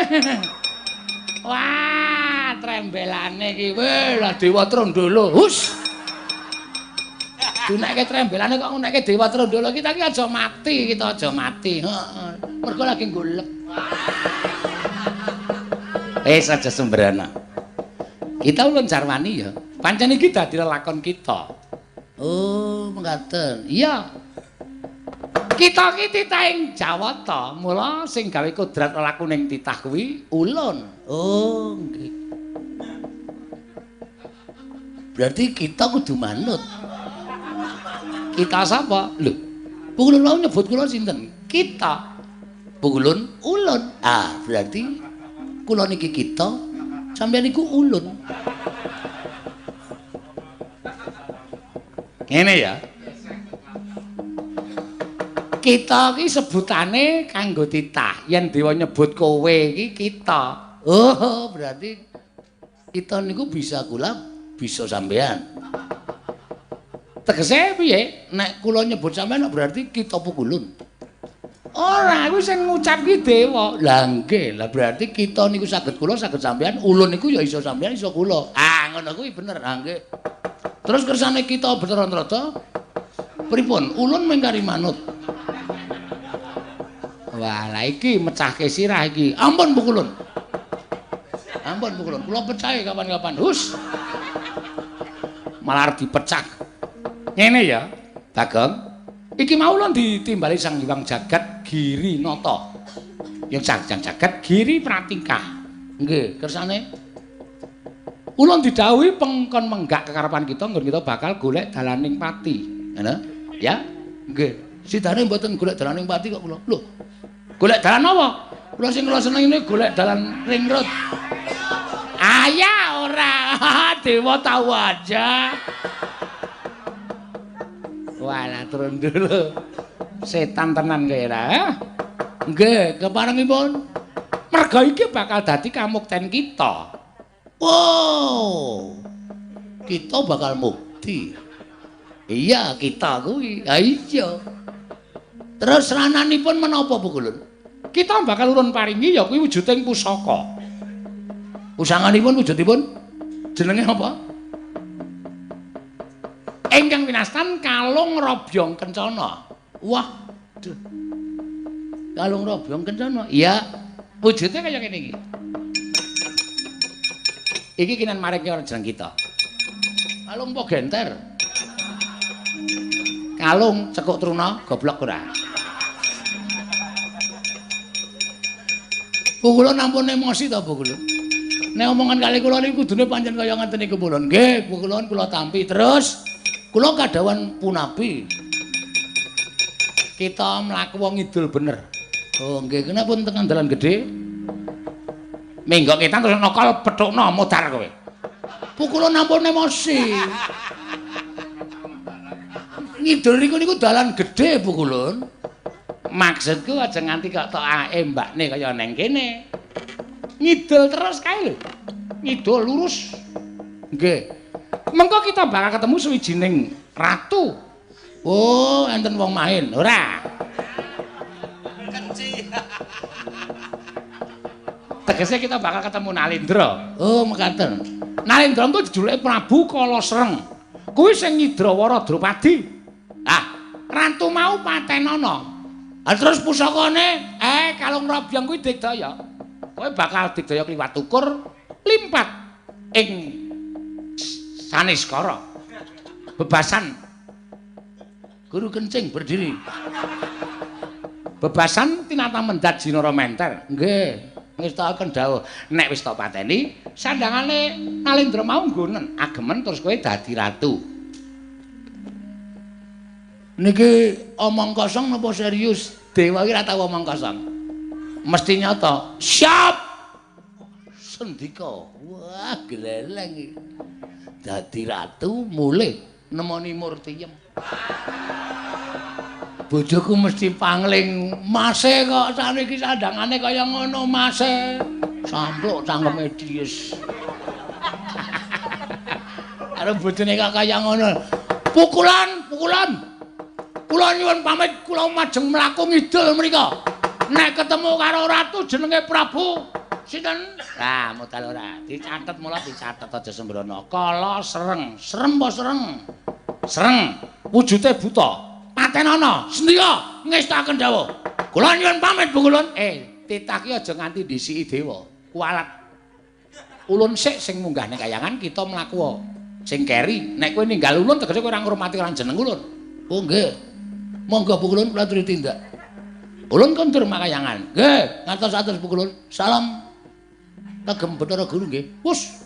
Wah, trembelane iki. Weh, lah Dewa Trondolo. Hus. Dunekke trembelane kok ngunekke Dewa Trondolo. Kita iki aja mati, kita aja mati. Heeh. Mergo lagi golek. Wis aja sembrana. Kita ulun jarwani ya. Pancen iki dadi lelakon kita. Oh, mekaten. Iya. Kita iki titahing Jawata, mula sing gawe kodrat lelaku ning titah kuwi ulun. Oh, nggih. Berarti kita kudu manut. Kita sapa? Lho, Pukulun wau nyebut kula sinten? Kita. Pukulun ulun. Ah, berarti kula niki kita, sampeyan niku ulun. Ngene ya. Kita iki sebutane kanggo titah. Yen dewa nyebut kowe iki kita. Oh, berarti kita niku bisa kula, bisa sampean. Tegese piye? Nek kula nyebut sampean berarti kita pukulun. Ora, kuwi sing ngucap ki dewa. Lah nggih, lah berarti kita niku saged kula, saged sampean, ulun niku ya iso sampean, iso kula. Ah, ngono kuwi bener. Ah nggih. Terus kersane kita Bathara Narada pripun? Ulun mengkari manut. Wah, lah iki mecahke sirah iki. Ampun pukulun. Ampun pukulun, kula pecahe kapan-kapan. Hus. Malah dipecah. Ngene ya, Bagong. Iki mau lho ditimbali Sang Hyang Jagat Giri Nata. Yang Sang Hyang Jagat Giri Pratingkah. Nggih, kersane ulun didhawuhi pengkon menggak kekarepan kita nggon kita bakal golek dalaning pati. Ngono? Ya? Nggih. Sidane mboten golek dalaning pati kok kula. Lho, golek dalan apa? Kula sing kula seneng ini golek dalan ring road. Ayah ora, dewa tahu aja. Walah turun dulu. Setan tenan kowe ra. Nggih, keparengipun merga iki bakal dadi kamukten kita. Wow. Kita bakal mukti. Iya, kita kuwi. Ha iya. Terus rananipun menapa pukulun? Kita bakal urun paringi ya kuwi wujuding pusaka. Pusanganipun wujudipun jenenge apa? Ingkang winastan kalung robyong kencana. Wah, duh. Kalung robyong kencana. Iya, wujudnya kaya ngene iki. Iki kinan maring ora jeneng kita. Kalung apa genter? Kalung cekuk truna goblok ora. Pukulun ampun emosi to pukulun. Nek omongan kali kula niku kudune pancen kaya ngaten niku pukulun. Nggih, pukulun kula tampi terus. Kula kadhawan punapi. Kita mlaku wong ngidul bener. Oh nggih, kenapa pun tekan dalan gedhe? Minggok kita terus nokol pethukno modar kowe. Pukulun ampun emosi. Ngidul niku niku dalan gedhe pukulun. Maksudku aja nganti kok tok ae mbakne kaya neng kene. Ngidul terus kae lho. Ngidul lurus. Nggih. Mengko kita bakal ketemu suwijining ratu. Oh, enten wong main. Ora. Kenci. Tegese kita bakal ketemu Nalendra. Oh, mekaten. Nalendra engko jejulike Prabu Kalasreng. Kuwi sing nyidrawara Drupadi. Ah, ratu mau patenana. Ah, terus pusakane kalung robyong kuwi digdaya. Kowe bakal digdaya kliwat ukur limpat ing Saniskara. Bebasan guru kencing berdiri. Bebasan tinata mendat Jinara Menter. Nggih, ngestakaken dawuh. Nek wis tok pateni, sandangane Nalendra mau nggonen agemen terus kowe dadi ratu. Niki omong kosong napa serius? Dewa iki ora tau omong kosong. Mesti nyata. Siap. Sendika. Wah, gleleng iki. Dadi ratu mulih nemoni Murtiyem. Bojoku mesti pangling, mase kok saniki sandangane kaya ngono mase. Sampluk cangkeme dies. Karo bojone kok kaya ngono. Pukulan, pukulan. Kula nyuwun pamit, kula majeng mlaku ngidul mriko. Nek ketemu karo ratu jenenge Prabu sinten? Lah, modal ora. Dicatet mula dicatet aja sembrono. Kala Sereng. Serem apa sereng? Sereng. Wujude buta. Patenana. Sendika ngestaken dawuh. Kula nyuwun pamit Bu Kulun. Titah ki aja nganti ndhisiki dewa. Kualat. Ulun sik sing munggah ning kayangan kita mlaku. Sing keri, nek kowe ninggal ulun tegese kowe ora ngurmati ora jeneng ulun. Oh nggih. Monggo Bu Kulun kula aturi tindak. Ulun kondur makayangan. Nggih, ngantos-atos Bu Kulun. Salam kagem Bathara Guru nggih. Wus.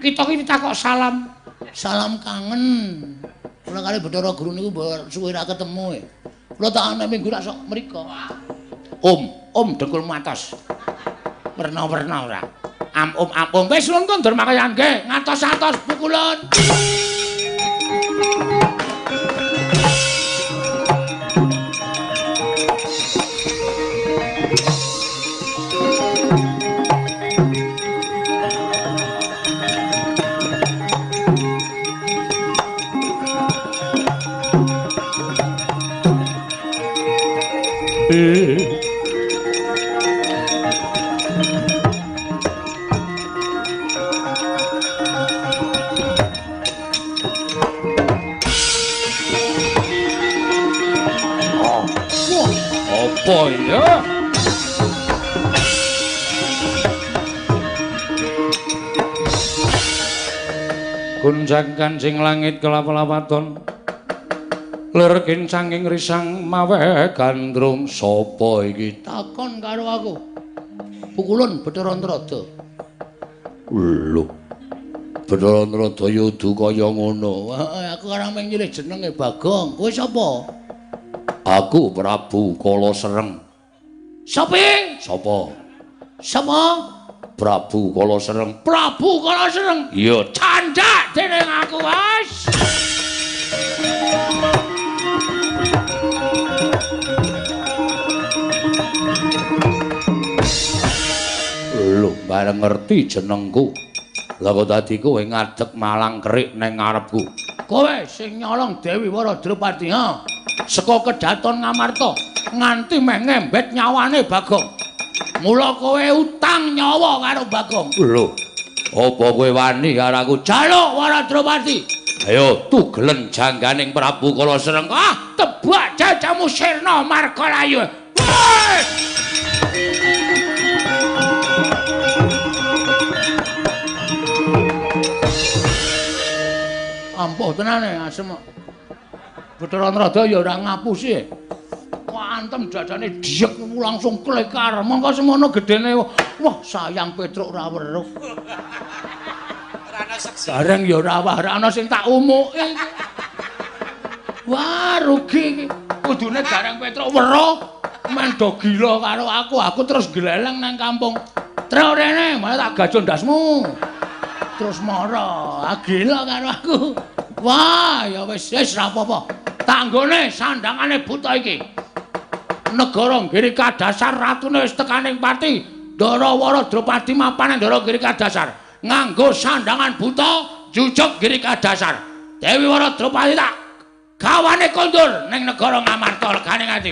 Kita ki ditakok salam. Salam kangen. Kula kali Bathara Guru niku suwe ra ketemu. Kula tak ana minggu rak sok mriko. Om, om dengkulmu atos. Werna-werna ora. Am om am om wis ulun kondur makayangan nggih. Ngantos-atos Bu Kulun. Apa ya? Gunjang kancing langit kelap-lapaton lir kincanging risang mawe gandrung. Sapa iki takon karo aku? Pukulun Bathara Antrada. Lho, Bathara Antrada ya udu kaya ngono. Aku ora mung nyilih jenenge Bagong. Kowe sapa? Aku Prabu Kala Sereng. Sapa? Sapa? Sapa? Prabu Kala Sereng. Prabu Kala Sereng. Iya, candhak dening aku, Mas. Lho, bareng ngerti jenengku. Lah kok dadi kowe ngadeg malang kerik neng ngarepku. Kowe sing nyolong Dewi Wara Drupadi, ha? Saka kedaton Ngamarta nganti meh ngembet nyawane Bagong. Mula kowe utang nyawa karo Bagong. Lho, apa kowe wani karo aku? Jaluk Wara Drupadi. Ayo tugelen jangganing Prabu Kala Sereng. Ah, tebak jajamu sirna marga layu. Ampuh tenane asem. Bathara Antrada ya ora ngapusi. Wah, antem dadane diyek langsung klekar. Mongko semono gedene. Wah, sayang Petruk ora weruh. Ora ana seksi. Bareng ya ora wah, ora ana sing tak umuke. Wah, rugi iki. Kudune Gareng Petruk weruh men do gila karo aku. Aku terus gleleng nang kampung. Truk rene, malah tak gajo ndasmu. Terus mara, gila karo aku. Wah, ya wis wis ra apa-apa. Tanggone sandangane buta iki. Negara Giri Kadasar ratune wis tekaning pati. Ndara Wara Drupadi mapan nang Ndara Giri Kadasar. Nganggo sandangan buta jujuk Giri Kadasar. Dewi Wara Drupadi tak gawane kondur ning negara Ngamarta legane nganti.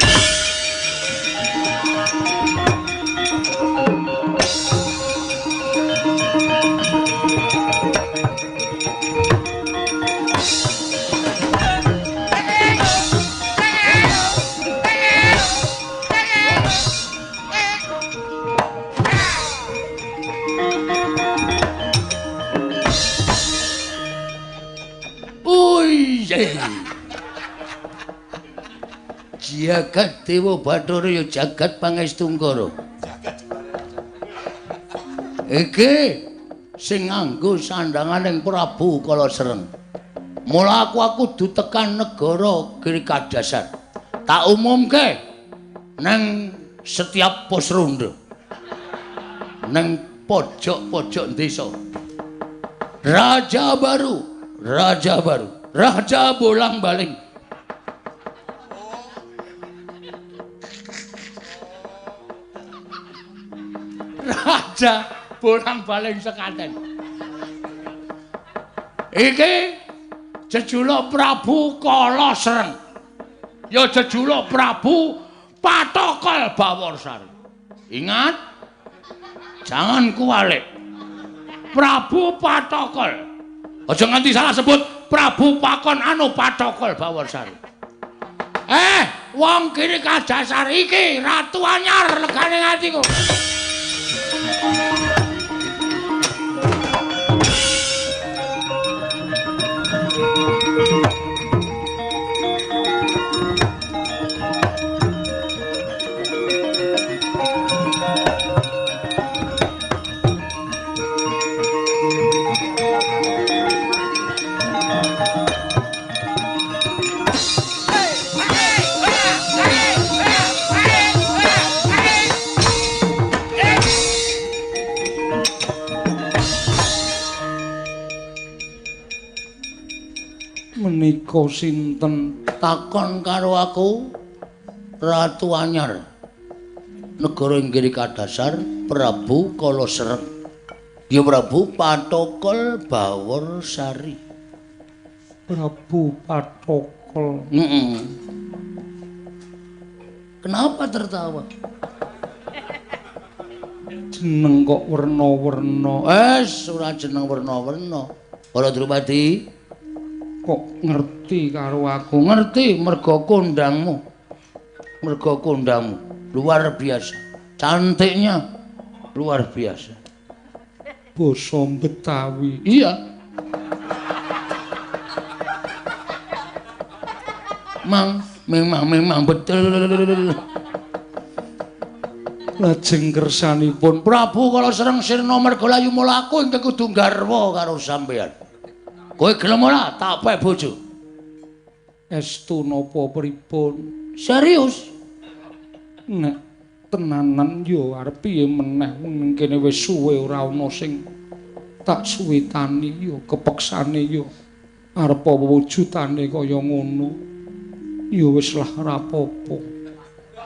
Jagat Dewa Bathara ya jagat Pangestungkara. Iki sing nganggo sandanganing Prabu Kala Sereng. Mula aku kudu tekan negara Giri Kadasar. Tak umumke nang setiap pos ronda. Nang pojok-pojok desa. Raja baru, raja baru, raja bolang-baling. Raja bolang-baling sekaten. Iki jejuluk Prabu Kala Sereng. Ya jejuluk Prabu Patokol Baworsari. Ingat, jangan kuwalik. Prabu Patokol. Aja nganti salah sebut Prabu Pakon anu Patokol Baworsari. Wong kiri kadasar iki ratu anyar legane atiku. Menika sinten? Takon karo aku Ratu Anyar. Negara Inggiri Kadasar Prabu Kalasereng. Ya Prabu Patokol Baworsari. Prabu Patokol. Kenapa tertawa? Jeneng kok werna-werna. Ora jeneng werna-werna. Para Drupadi kok ngerti karo aku? Ngerti mergo kondangmu. Mergo kondangmu luar biasa. Cantiknya luar biasa. Basa Betawi. Iya. Mang, memang betul. Lajeng kersanipun Prabu Kalasereng sirna merga layu mula aku ingkang kudu garwa karo sampeyan. Kowe gelem ora tak pek bojo? Estu napa pripun? Serius? Nek tenanan yo arep piye meneh wong kene wis suwe ora ana sing tak suwitani yo kepeksane yo arep apa wujudane kaya ngono. Ya wis lah ora apa-apa.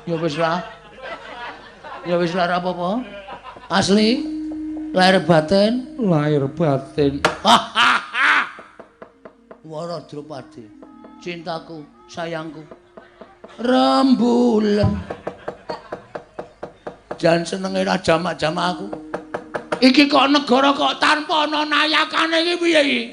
Ya wis lah. Ya wis lah ora apa-apa. Asli lahir batin, lahir batin. Wara Drupadi, cintaku, sayangku, rembulan. Jan senenge ra jamak-jamak aku. Iki kok negara kok tanpa ana nayakane iki piye iki?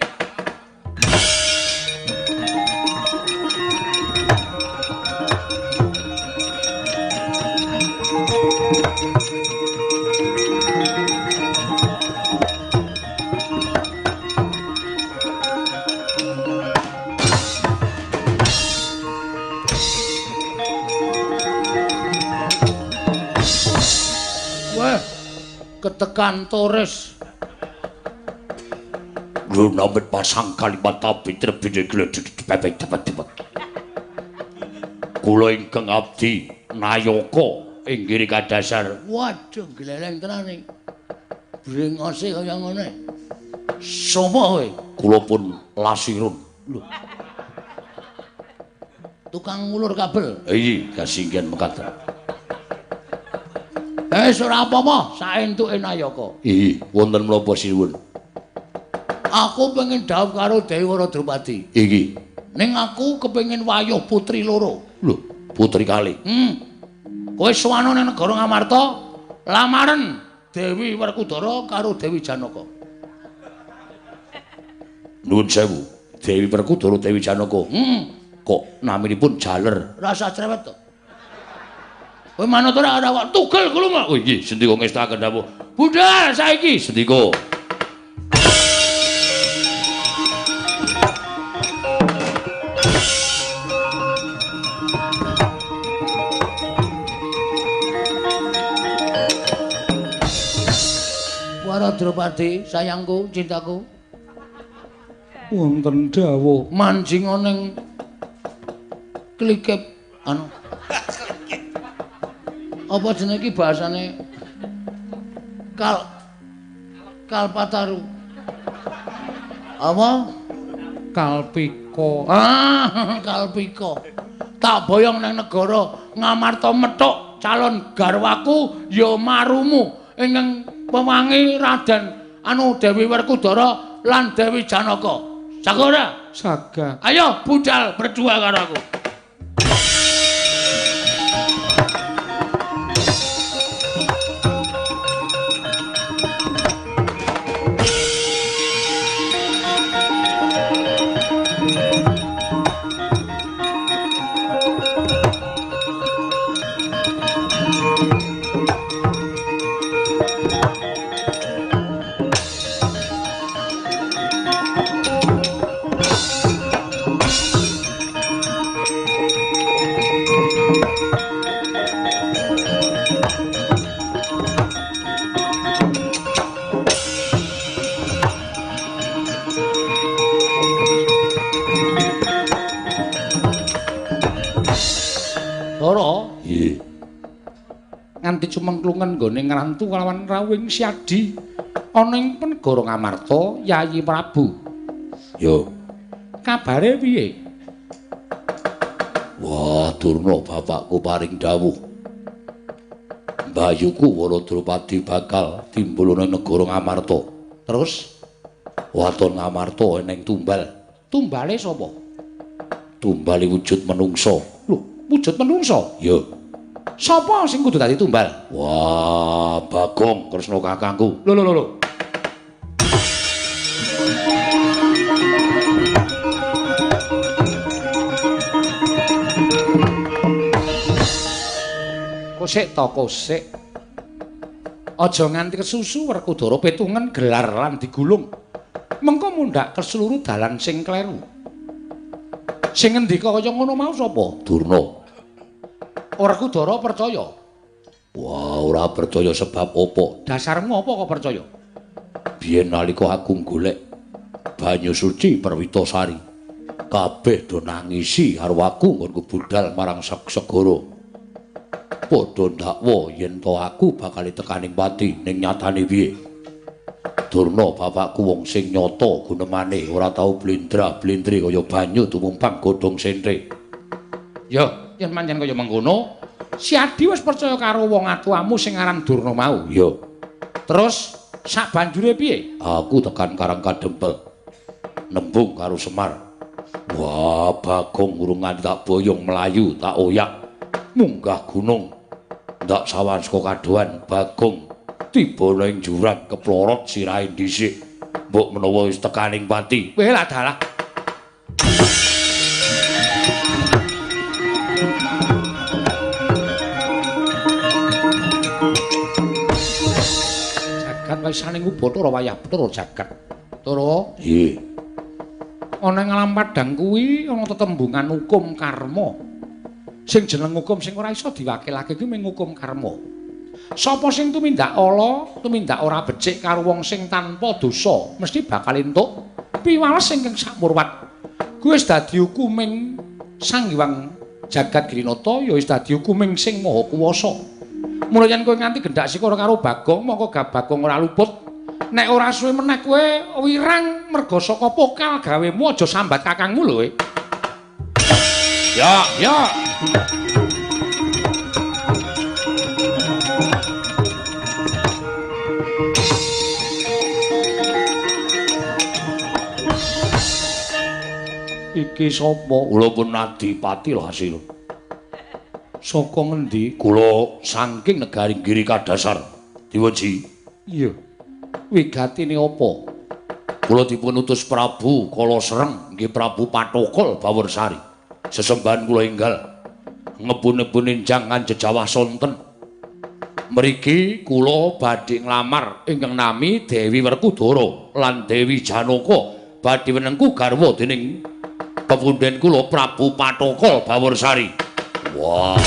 Ketekan Torres. Lunamit pasang kalimat tabi terbini gledek bebek tepat-tepat. Kula ingkang abdi nayaka ing Giri Kadasar. Waduh, gleleng tenan iki. Brengose kaya ngene. Sapa kowe? Kula pun Lasirun. Lho. Tukang ngulur kabel. Iya, kasinggihan mekaten. Wis ora apa-apa, saentuke nayaka. Iya, wonten menapa sinuwun? Aku pengen dhawuh karo Dewi Wara Drupadi. Iki. Ning aku kepengin wayuh putri loro. Lho, putri kali. Kowe sowan ning negara Ngamarta, lamaren Dewi Werkudara karo Dewi Janaka. Nuwun sewu, Dewi Werkudara Dewi Janaka. Kok naminipun jaler? Rasa cerewet to. Kowe manut ora ora kok tugel kulunga. Oh iki sendika ngestakaken dawuh. Budal saiki sendika. Wara Drupadi, sayangku, cintaku. Wonten dawuh manjing ning klikip anu. Apa jenenge iki bahasane Kalpataru. Apa? Kalpika. Ah, Kalpika. Tak boyong nang negara Ngamarta methuk calon garwaku ya marumu ingkang pewangi Raden anu Dewi Werkudara lan Dewi Janaka. Saga ora? Saga. Ayo budal berdua karo aku. cumengklungen nggone ngrantu kalawan rawuhing Siadi ana ing Negara Ngamarta Yayi Prabu. Yo. Kabare piye? Wah, Durna bapakku paring dawuh. Mbayuku Wara Drupadi bakal timbul ana negara Ngamarta. Terus waton Ngamarta eneng tumbal. Tumbale sapa? Tumbale wujud menungsa. Lho, wujud menungsa? Ya. Sapa sing kudu dadi tumbal? Wah, Bagong Kresna kakangku. Lho lho lho. Kosek to kosek. Aja nganti kesusu Werkudara petungen gelar lan digulung. Mengko mundhak keseluruh dalan sing kleru. Sing ngendika kaya ngono mau sapa? Durna. Werkudara percaya? Wah, ora percaya sebab apa? Dasarmu apa kok percaya? Biyen nalika aku golek banyu suci Perwitasari, kabeh do nangisi karo aku nggonku budhal marang segara. Padha ndakwa yen to aku bakal tekaning pati ning nyatane piye? Durna bapakku wong sing nyata gunemane ora tau blendra-blendre kaya banyu tumumpang godhong sentre. Ya, yen pancen kaya mengkono, Siadi wis percaya karo wong atuamu sing aran Durna mau. Ya. Terus sak banjure piye? Aku tekan Karang Kadempel. Nembung karo Semar. Wah, Bagong urung nganti tak boyong mlayu, tak oyak. Munggah gunung. Ndak sawan saka kadohan Bagong tiba ning jurang keplorot sirahe dhisik. Mbok menawa wis tekaning pati. Weh lah dalah. Jagat wis saning Ubathara wayah Bathara jagat. Tara. Nggih. Ana ing alam padhang kuwi ana tetembungan hukum karma. Sing jeneng hukum sing ora iso diwakilake kuwi mung hukum karma. Sapa sing tumindak ala, tumindak ora becik karo wong sing tanpa dosa, mesti bakal entuk piwales ingkang samurwat. Kuwi wis dadi hukuming Sang Hyang Jagat Girinata, ya wis dadi hukuming sing Maha Kuwasa. Mula yen kowe nganti gendak sikara karo Bagong, mongko Bagong ora luput. Nek ora suwe meneh kowe wirang merga saka pokal gawemu aja sambat kakangmu lho kowe. Ya, ya. Iki sapa? Kula pun Adipati Hasil. Saka ngendi? Kula saking negari Giri Kadasar. Diweji. Iya. Wigatine apa? Kula dipun utus Prabu Kala Sreng, nggih Prabu Pathokol Bawersari. Sesembahan kula enggal ngebun-nebun enjang jejawah sonten. Mriki kula badhe nglamar ingkang nami Dewi Werkudara lan Dewi Janaka badhe wenengku garwa dening pepunden kula Prabu Pathokol Bawersari. Wah.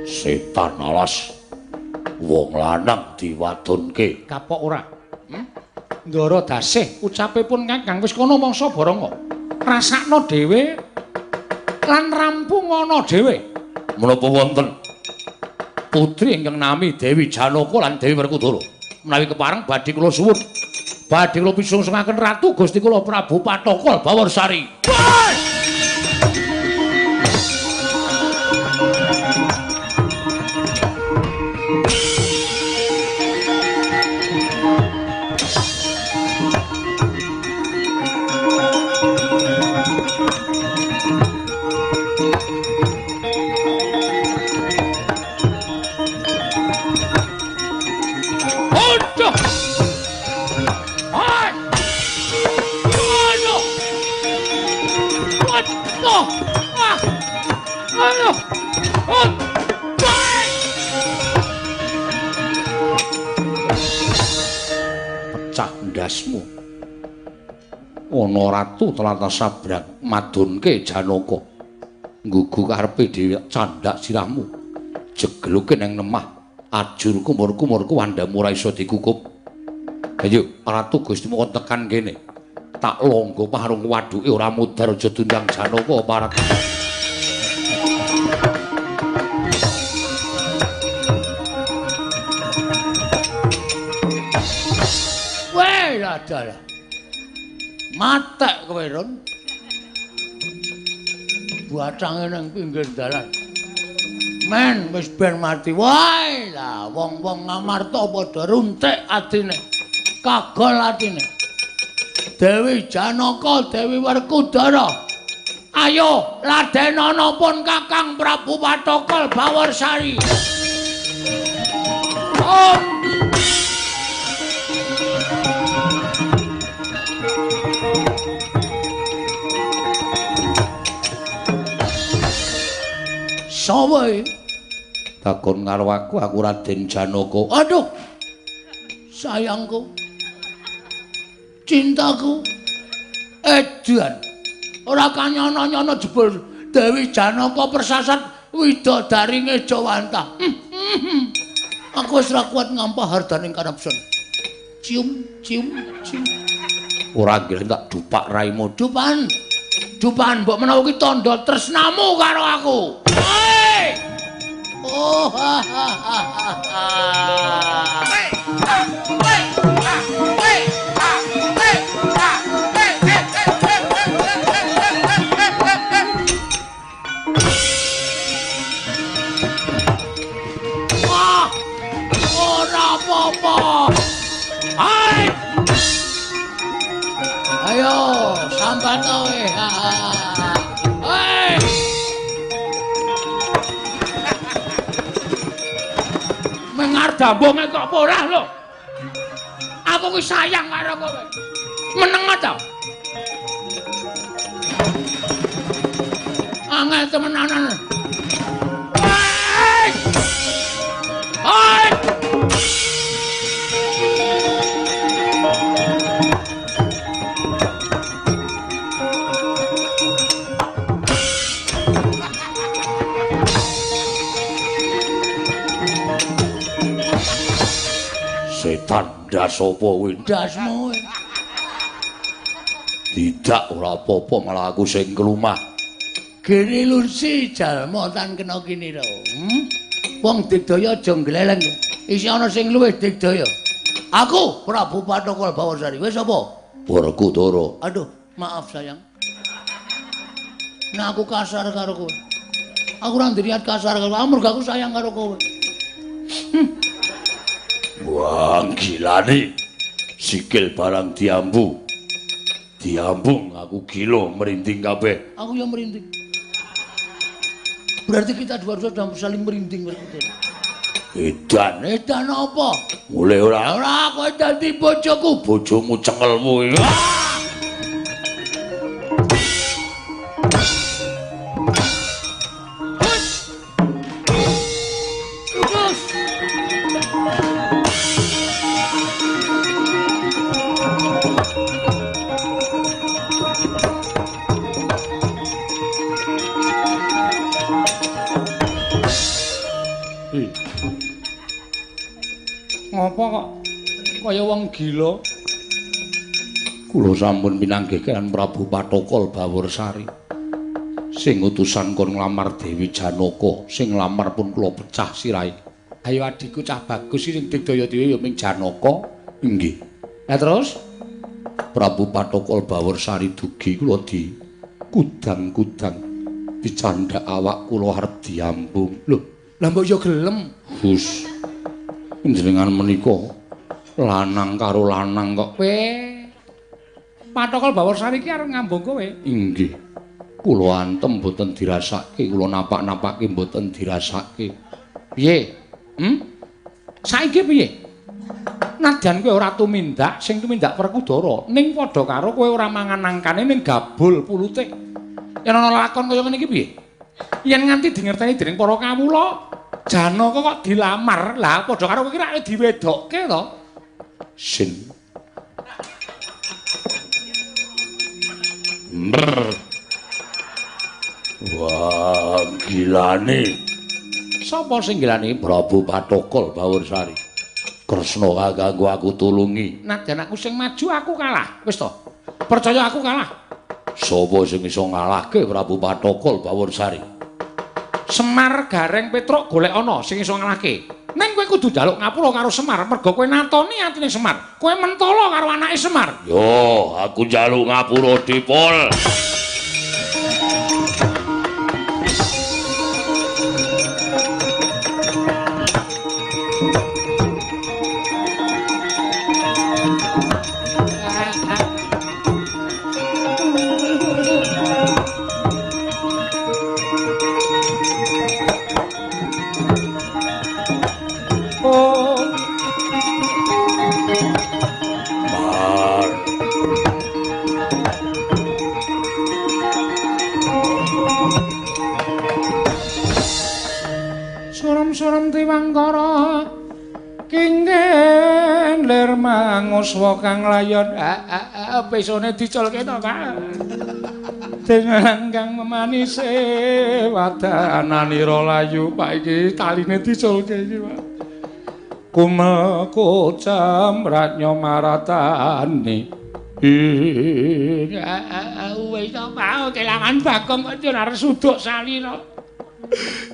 Setan alas. Wong lanang diwadonke. Kapok ora? Ndara dasih ucape pun Kakang wis kono mangsa baranga. Rasakno dhewe lan rampung ana dhewe. Menapa wonten putri ingkang nami Dewi Janaka lan Dewi Werkudara? Menawi kepareng badhe kula suwun. Badhe kula pisungsungaken Ratu Gusti kula Prabu Pathokol Bawersari. Pecah ndasmu. Ana ratu tlatah sabrang madunke Janaka. Nggugu karepe dhewe candhak sirahmu. Jegluke nang lemah. Ajur kumur-kumurku wandamu ora iso dikukup. Ayo ratu Gustimu kon tekan kene. tak longgo parung waduke ora mudhar aja diundang Janaka parek. Weh, adalah. Matek kowe, Ron. Bacange nang pinggir dalan. Men wis ben mati wae. Lah wong-wong Ngamarta padha runtik atine. Kagol atine. Dewi Janaka, Dewi Werkudara. Ayo ladenana pun Kakang Prabu Pathokol Bawarsari. Om. Sapa iki? Takon karo aku, aku Raden Janaka. Aduh. Sayangku. Cintaku. Edan. Ora kanyono-nyono jebul Dewi Janaka persasat widodari Ngejawantah. Aku wis ora kuat ngampah hardaning kanepson. Cium, cium, cium. Ora nggih tak dupak raimu. Dupan. Dupan mbok menawa ki tandha tresnamu karo aku. Hei! Oh ha ha ha ha. Wah! Ora apa-apa. Hai! Ayo, sambat kowe. Hei! Mengar dambonge kok apa ora lho. Aku ki sayang karo kowe. Meneng ta? Angel temenanan. Hei! Hei! Setan ndas apa kuwi? Ndasmu. Tidak, ora apa-apa, malah aku sing klumah. Gene lunsi jalma tan kena kinira. Wong digdaya aja gleleng. Isih ana sing luwih digdaya. Aku Prabu Pathokol Bawarsari. Wis apa? Werkudara. Aduh, maaf sayang. Nah aku kasar karo kowe. Aku ora ndiriat kasar karo kowe, mergo aku sayang karo kowe. Wah, gilane. Sikil barang diambu. Diambung aku gila merinding kabeh. Aku yang merinding. Berarti kita dua-dua sudah saling merinding Werkudara. Edan, edan apa? Mulih ora? Ora, kowe dadi bojoku. Bojomu cengelmu. Ngopo kok kaya wong gila? Kula sampun pinanggih kaliyan Prabu Pathokol Bawarsari. Sing utusan kon nglamar Dewi Janaka, sing nglamar pun kula pecah sirahe. Ayo adikku cah bagus sing digdaya dhewe ya ming Janaka. Inggih. Lah terus Prabu Pathokol Bawarsari dugi kula di kudang-kudang dicandhak awak kula arep diambung. Lho, lah mbok ya gelem. Hus. Panjenengan menika lanang karo lanang kok. Kowe Pathokol Bawarsari iki arep ngambung kowe. Inggih. Kula antem mboten dirasake, kula napak-napake mboten dirasake. Piye? Saiki piye? Nadyan kowe ora tumindak, sing tumindak Werkudara, ning padha karo kowe ora mangan nangkane ning gabul pulute. Yen ana lakon kaya ngene iki piye? Yen nganti dingerteni dening para kawula, Janaka kok dilamar, lah padha karo kowe iki rak diwedokke to. Sin. Brr. Wah, gilane. Sapa sing gilane? Prabu Pathokol Bawarsari. Kresna kanggo aku tulungi. Nadyan aku sing maju aku kalah. Wis to. Percaya aku kalah. Sapa sing iso ngalahke Prabu Pathokol Baworsari? Semar Gareng Petruk golek ana sing iso ngalahke. Ning kowe kudu njaluk ngapura karo Semar merga kowe natoni atine Semar. Kowe mentala karo anake Semar. Yo, aku njaluk ngapura Dipol. Suram-suram tiwangkara kingen lir manguswa kang layon. Pesone diculke to, Pak. Dengan kang memanise wadananira layu, Pak, iki taline diculke iki, Pak. Kumel kocam ratnya maratani. Wis to, Pak, kelangan Bagong kok arep suduk salira.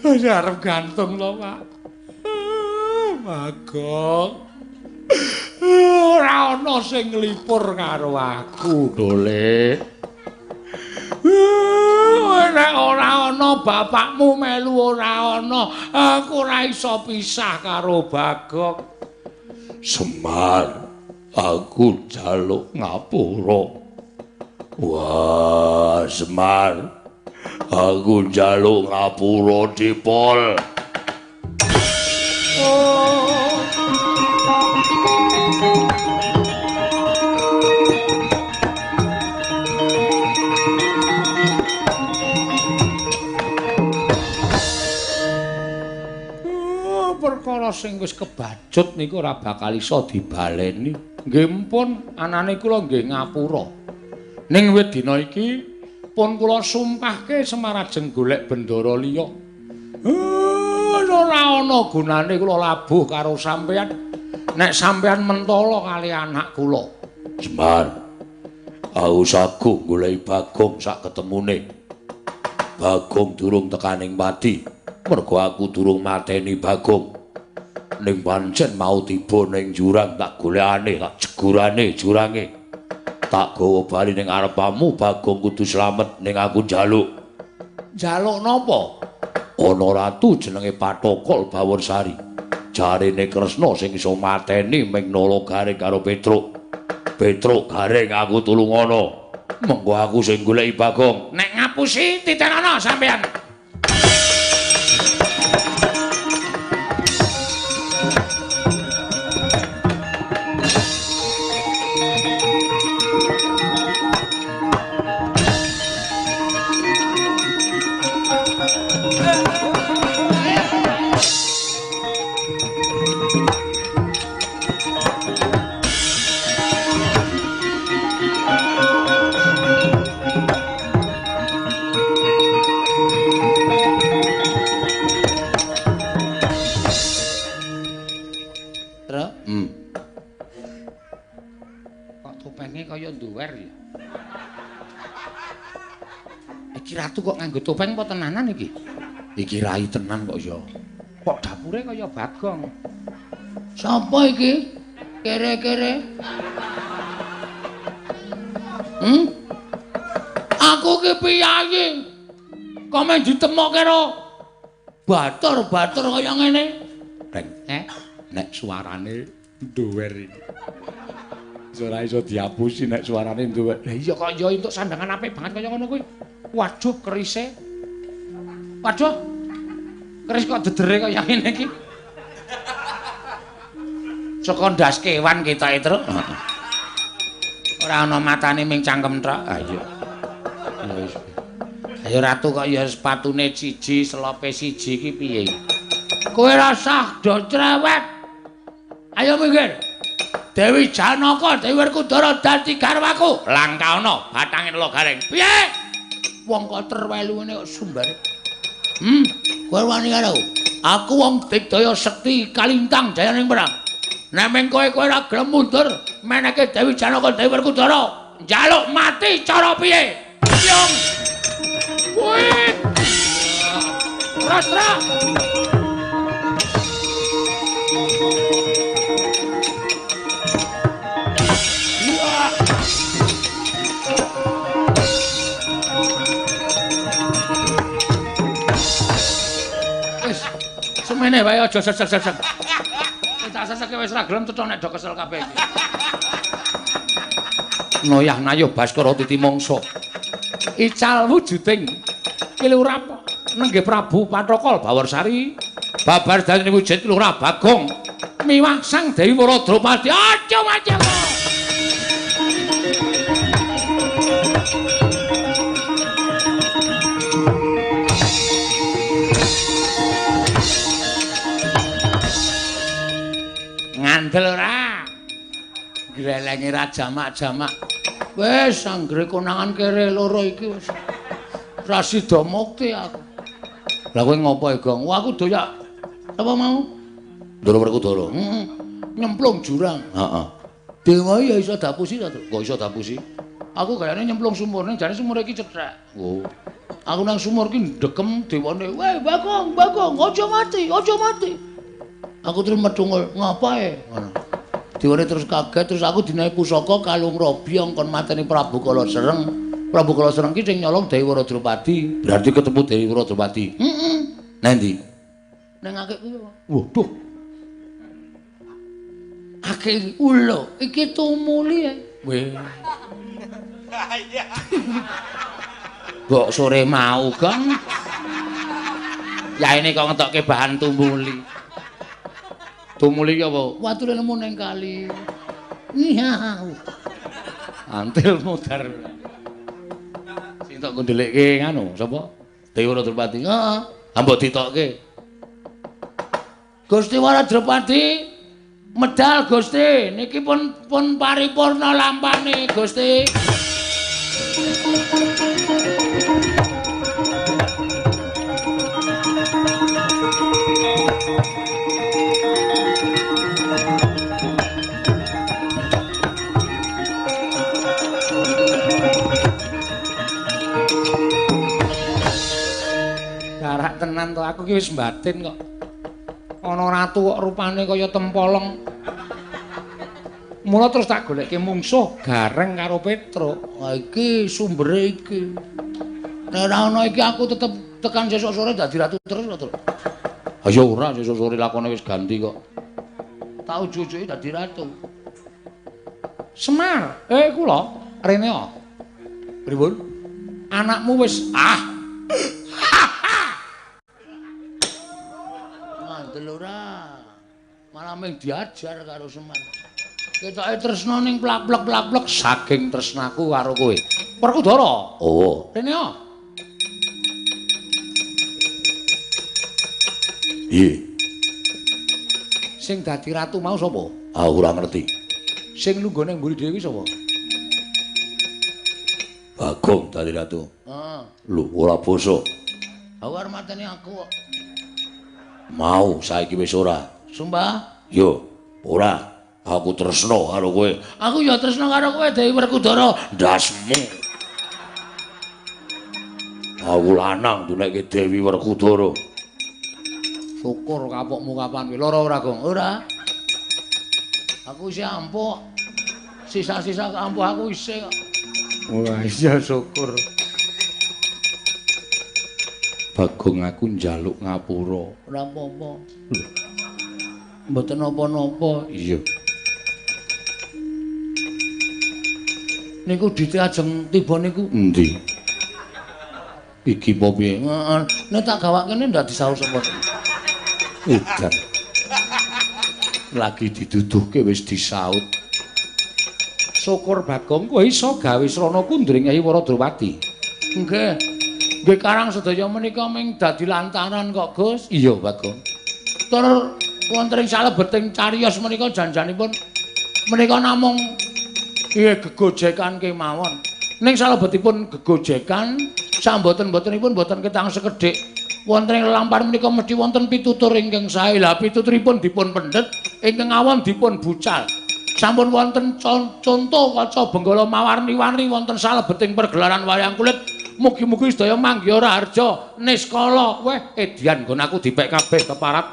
Wis arep gantung to, Pak. Bagong. Ora ana sing nglipur karo aku, Dole. Nek ora ana bapakmu melu ora ana, aku ora iso pisah karo Bagong. Semar, aku njaluk ngapura. Wah, Semar, aku njaluk ngapura Dipol. Oh, perkara sing wis kebacut niku ora bakal iso dibaleni. Nggih mpun, anane kula nggih ngapura. Ning wit dina iki pun kula sumpahke Semar ajeng golek bendara liya. Ora ana gunane kula labuh karo sampeyan nek sampeyan mentala kali anak kula. Semar, aku saguh goleki Bagong sak ketemune. Bagong durung tekaning pati, mergo aku durung mateni Bagong. Ning pancen mau tiba ning jurang tak golekane, tak jegurane jurange. Tak gawa bali ning arepamu, Bagong kudu slamet ning aku njaluk. Njaluk napa? Ana ratu jenenge Pathokol Baworsari. Jarene Kresna sing iso mateni ming nala Gareng karo Petruk. Petruk Gareng aku tulungono. Mengko aku sing goleki Bagong. Nek ngapusi titenono sampeyan. Iki ratu kok nganggo topeng apa tenanan iki? Iki rai tenan kok ya. Kok dapure kaya Bagong. Sapa iki? Kere-kere. Aku ki piyayi. Kok men ditemokke karo batur-batur kaya ngene? Reng, nek suarane nduwer iki. Ora iso diapusi nek suarane nduwer. Lah iya kok ya entuk sandangan apik banget kaya ngono kuwi. Waduh kerise. Waduh. Keris kok dedere kaya ngene iki. Saka ndas kewan ketoke, Truk. Ora ana matane ming cangkem tok. Ayo. Ya wis. Ayo ratu kok ya sepatune siji, selope siji iki piye? Kowe rasah do cerewet. Ayo minggir. Dewi Janaka, Dewi Werkudara dadi garwaku. Langka ana bathange Nala Gareng. Piye? Wong kok terwelu ngene kok sumbare. Kowe wani karo aku wong digdaya sekti kalintang jayaning perang. Nek meng kowe ora gelem mundur meneke Dewi Janaka, Dewi Werkudara. Njaluk mati cara piye? Yung. Kuwi. Rastra. Wis, semene wae aja sesek-sesek. Tak seseke wis ra gelem cetha nek do kesel kabeh iki. Noyah nayuh Baskara titi mangsa. Ical wujuding Kilurah nenggih Prabu Pathokol Bawarsari babar dadi wujud Kilurah Bagong miwah Sang Dewi Wara Drupadi. Aja aja. Ngandel ora? Grelenge ra jamak-jamak. Wis anggere konangan kere loro iki wis ra sida mukti aku. Lah kowe ngopo, Gong? Wah, aku doyak apa mau? Ndoro Werkudara. Heeh. Nyemplung jurang. Heeh. Dewa ya iso dapusi ta, Kok iso dapusi? Aku gayane nyemplung sumur ning jane sumur iki cethek. Oh. Aku nang sumur ki ndekem dewane. Weh, Bagong, Bagong, aja mati, aja mati. Aku terus medungul, ngapae? Ngono. Dewane terus kaget, terus aku dinahi pusaka kalung robi angkon mateni Prabu Kala Sereng. Prabu Kala Sereng ki sing nyolong Dewi Wara Drupadi. Berarti ketemu Dewi Wara Drupadi. Heeh. Nang ndi? Nang akik kuwi. Waduh. Akik ulo, iki tumuli e. Weh. Mbok sore mau, Gong. Yaene kok ngetokke bahan tumuli. Tumuli ki apa? Wature nemu ning kali. Iya. Antil mudar. Sing tok ngundelikke nganu sapa? Dewi Wara Drupadi. Heeh. Ha mbok ditokke. Gusti Wara Drupadi medal Gusti, niki pun paripurna lampane Gusti. Darak tenan to, aku ki wis mbatin kok. Ana ratu kok rupane kaya tempolong. Mula terus tak golekke mungsuh Gareng karo Petruk. Wah, iki sumbere iki. Nek ora ana iki aku tetep tekan sesuk sore dadi ratu terus to, Truk. Ha ya ora, sesuk sore lakone wis ganti kok. Tak ujuk-ujuke dadi ratu. Semar, kula rene kok. Pripun? Anakmu wis ah. Ngandel ora. Malah mung diajar karo Semar. Ketoke tresna ning plak-plek-plak-plek saking tresnaku karo kowe. Werkudara. Oh. Rene kok. Piye? Sing dadi ratu mau sapa? Aku ora ngerti. Sing lungguh nang mburi dhewe sapa? Bagong dadi ratu. Heeh. Lho, ora basa. Aku arep mateni aku kok. Mau saiki wis ora. Sumpah? Yo, ora. Aku tresna karo kowe. Aku ya tresna karo kowe Dewi Werkudara. Ndasmu. Aku lanang dunekke Dewi Werkudara. Syukur kapokmu kapan kowe. Lara ora, Gong? Ora. Aku isih ampuh. Sisa-sisa ampuh aku isih kok. Wah, iya syukur. Bagong aku njaluk ngapura. Ora apa-apa. Mboten napa-napa. Iya. Niku dite ajeng tiba niku. Endi? Iki apa piye? Heeh. Nek tak gawakene ndak disaur sapa. Udan. Lagi diduduhke wis disaut. Syukur Bagong kowe iso gawe srana kundring Kyai Wara Drupadi. Nggih. Nggih karang sedaya menika ming dadi lantaran kok, Gus. Iya, Bagong. Tur wonten ing salebeting cariyos menika janjanipun menika namung nggih gegojekan kemawon. Ning salebetipun gegojekan samboten-botenipun boten ketang sekedhik. Wonten ing lelampahan menika mesti wonten pitutur ingkang sae. Lah pituturipun dipun pendhet, ingkang awon dipun bucal. Sampun wonten conto kaca Benggala mawarni-warni wonten salebeting pergelaran wayang kulit. Mugi-mugi sedaya manggiha raharja niskala. Weh, edian nggon aku dipek kabeh keparat.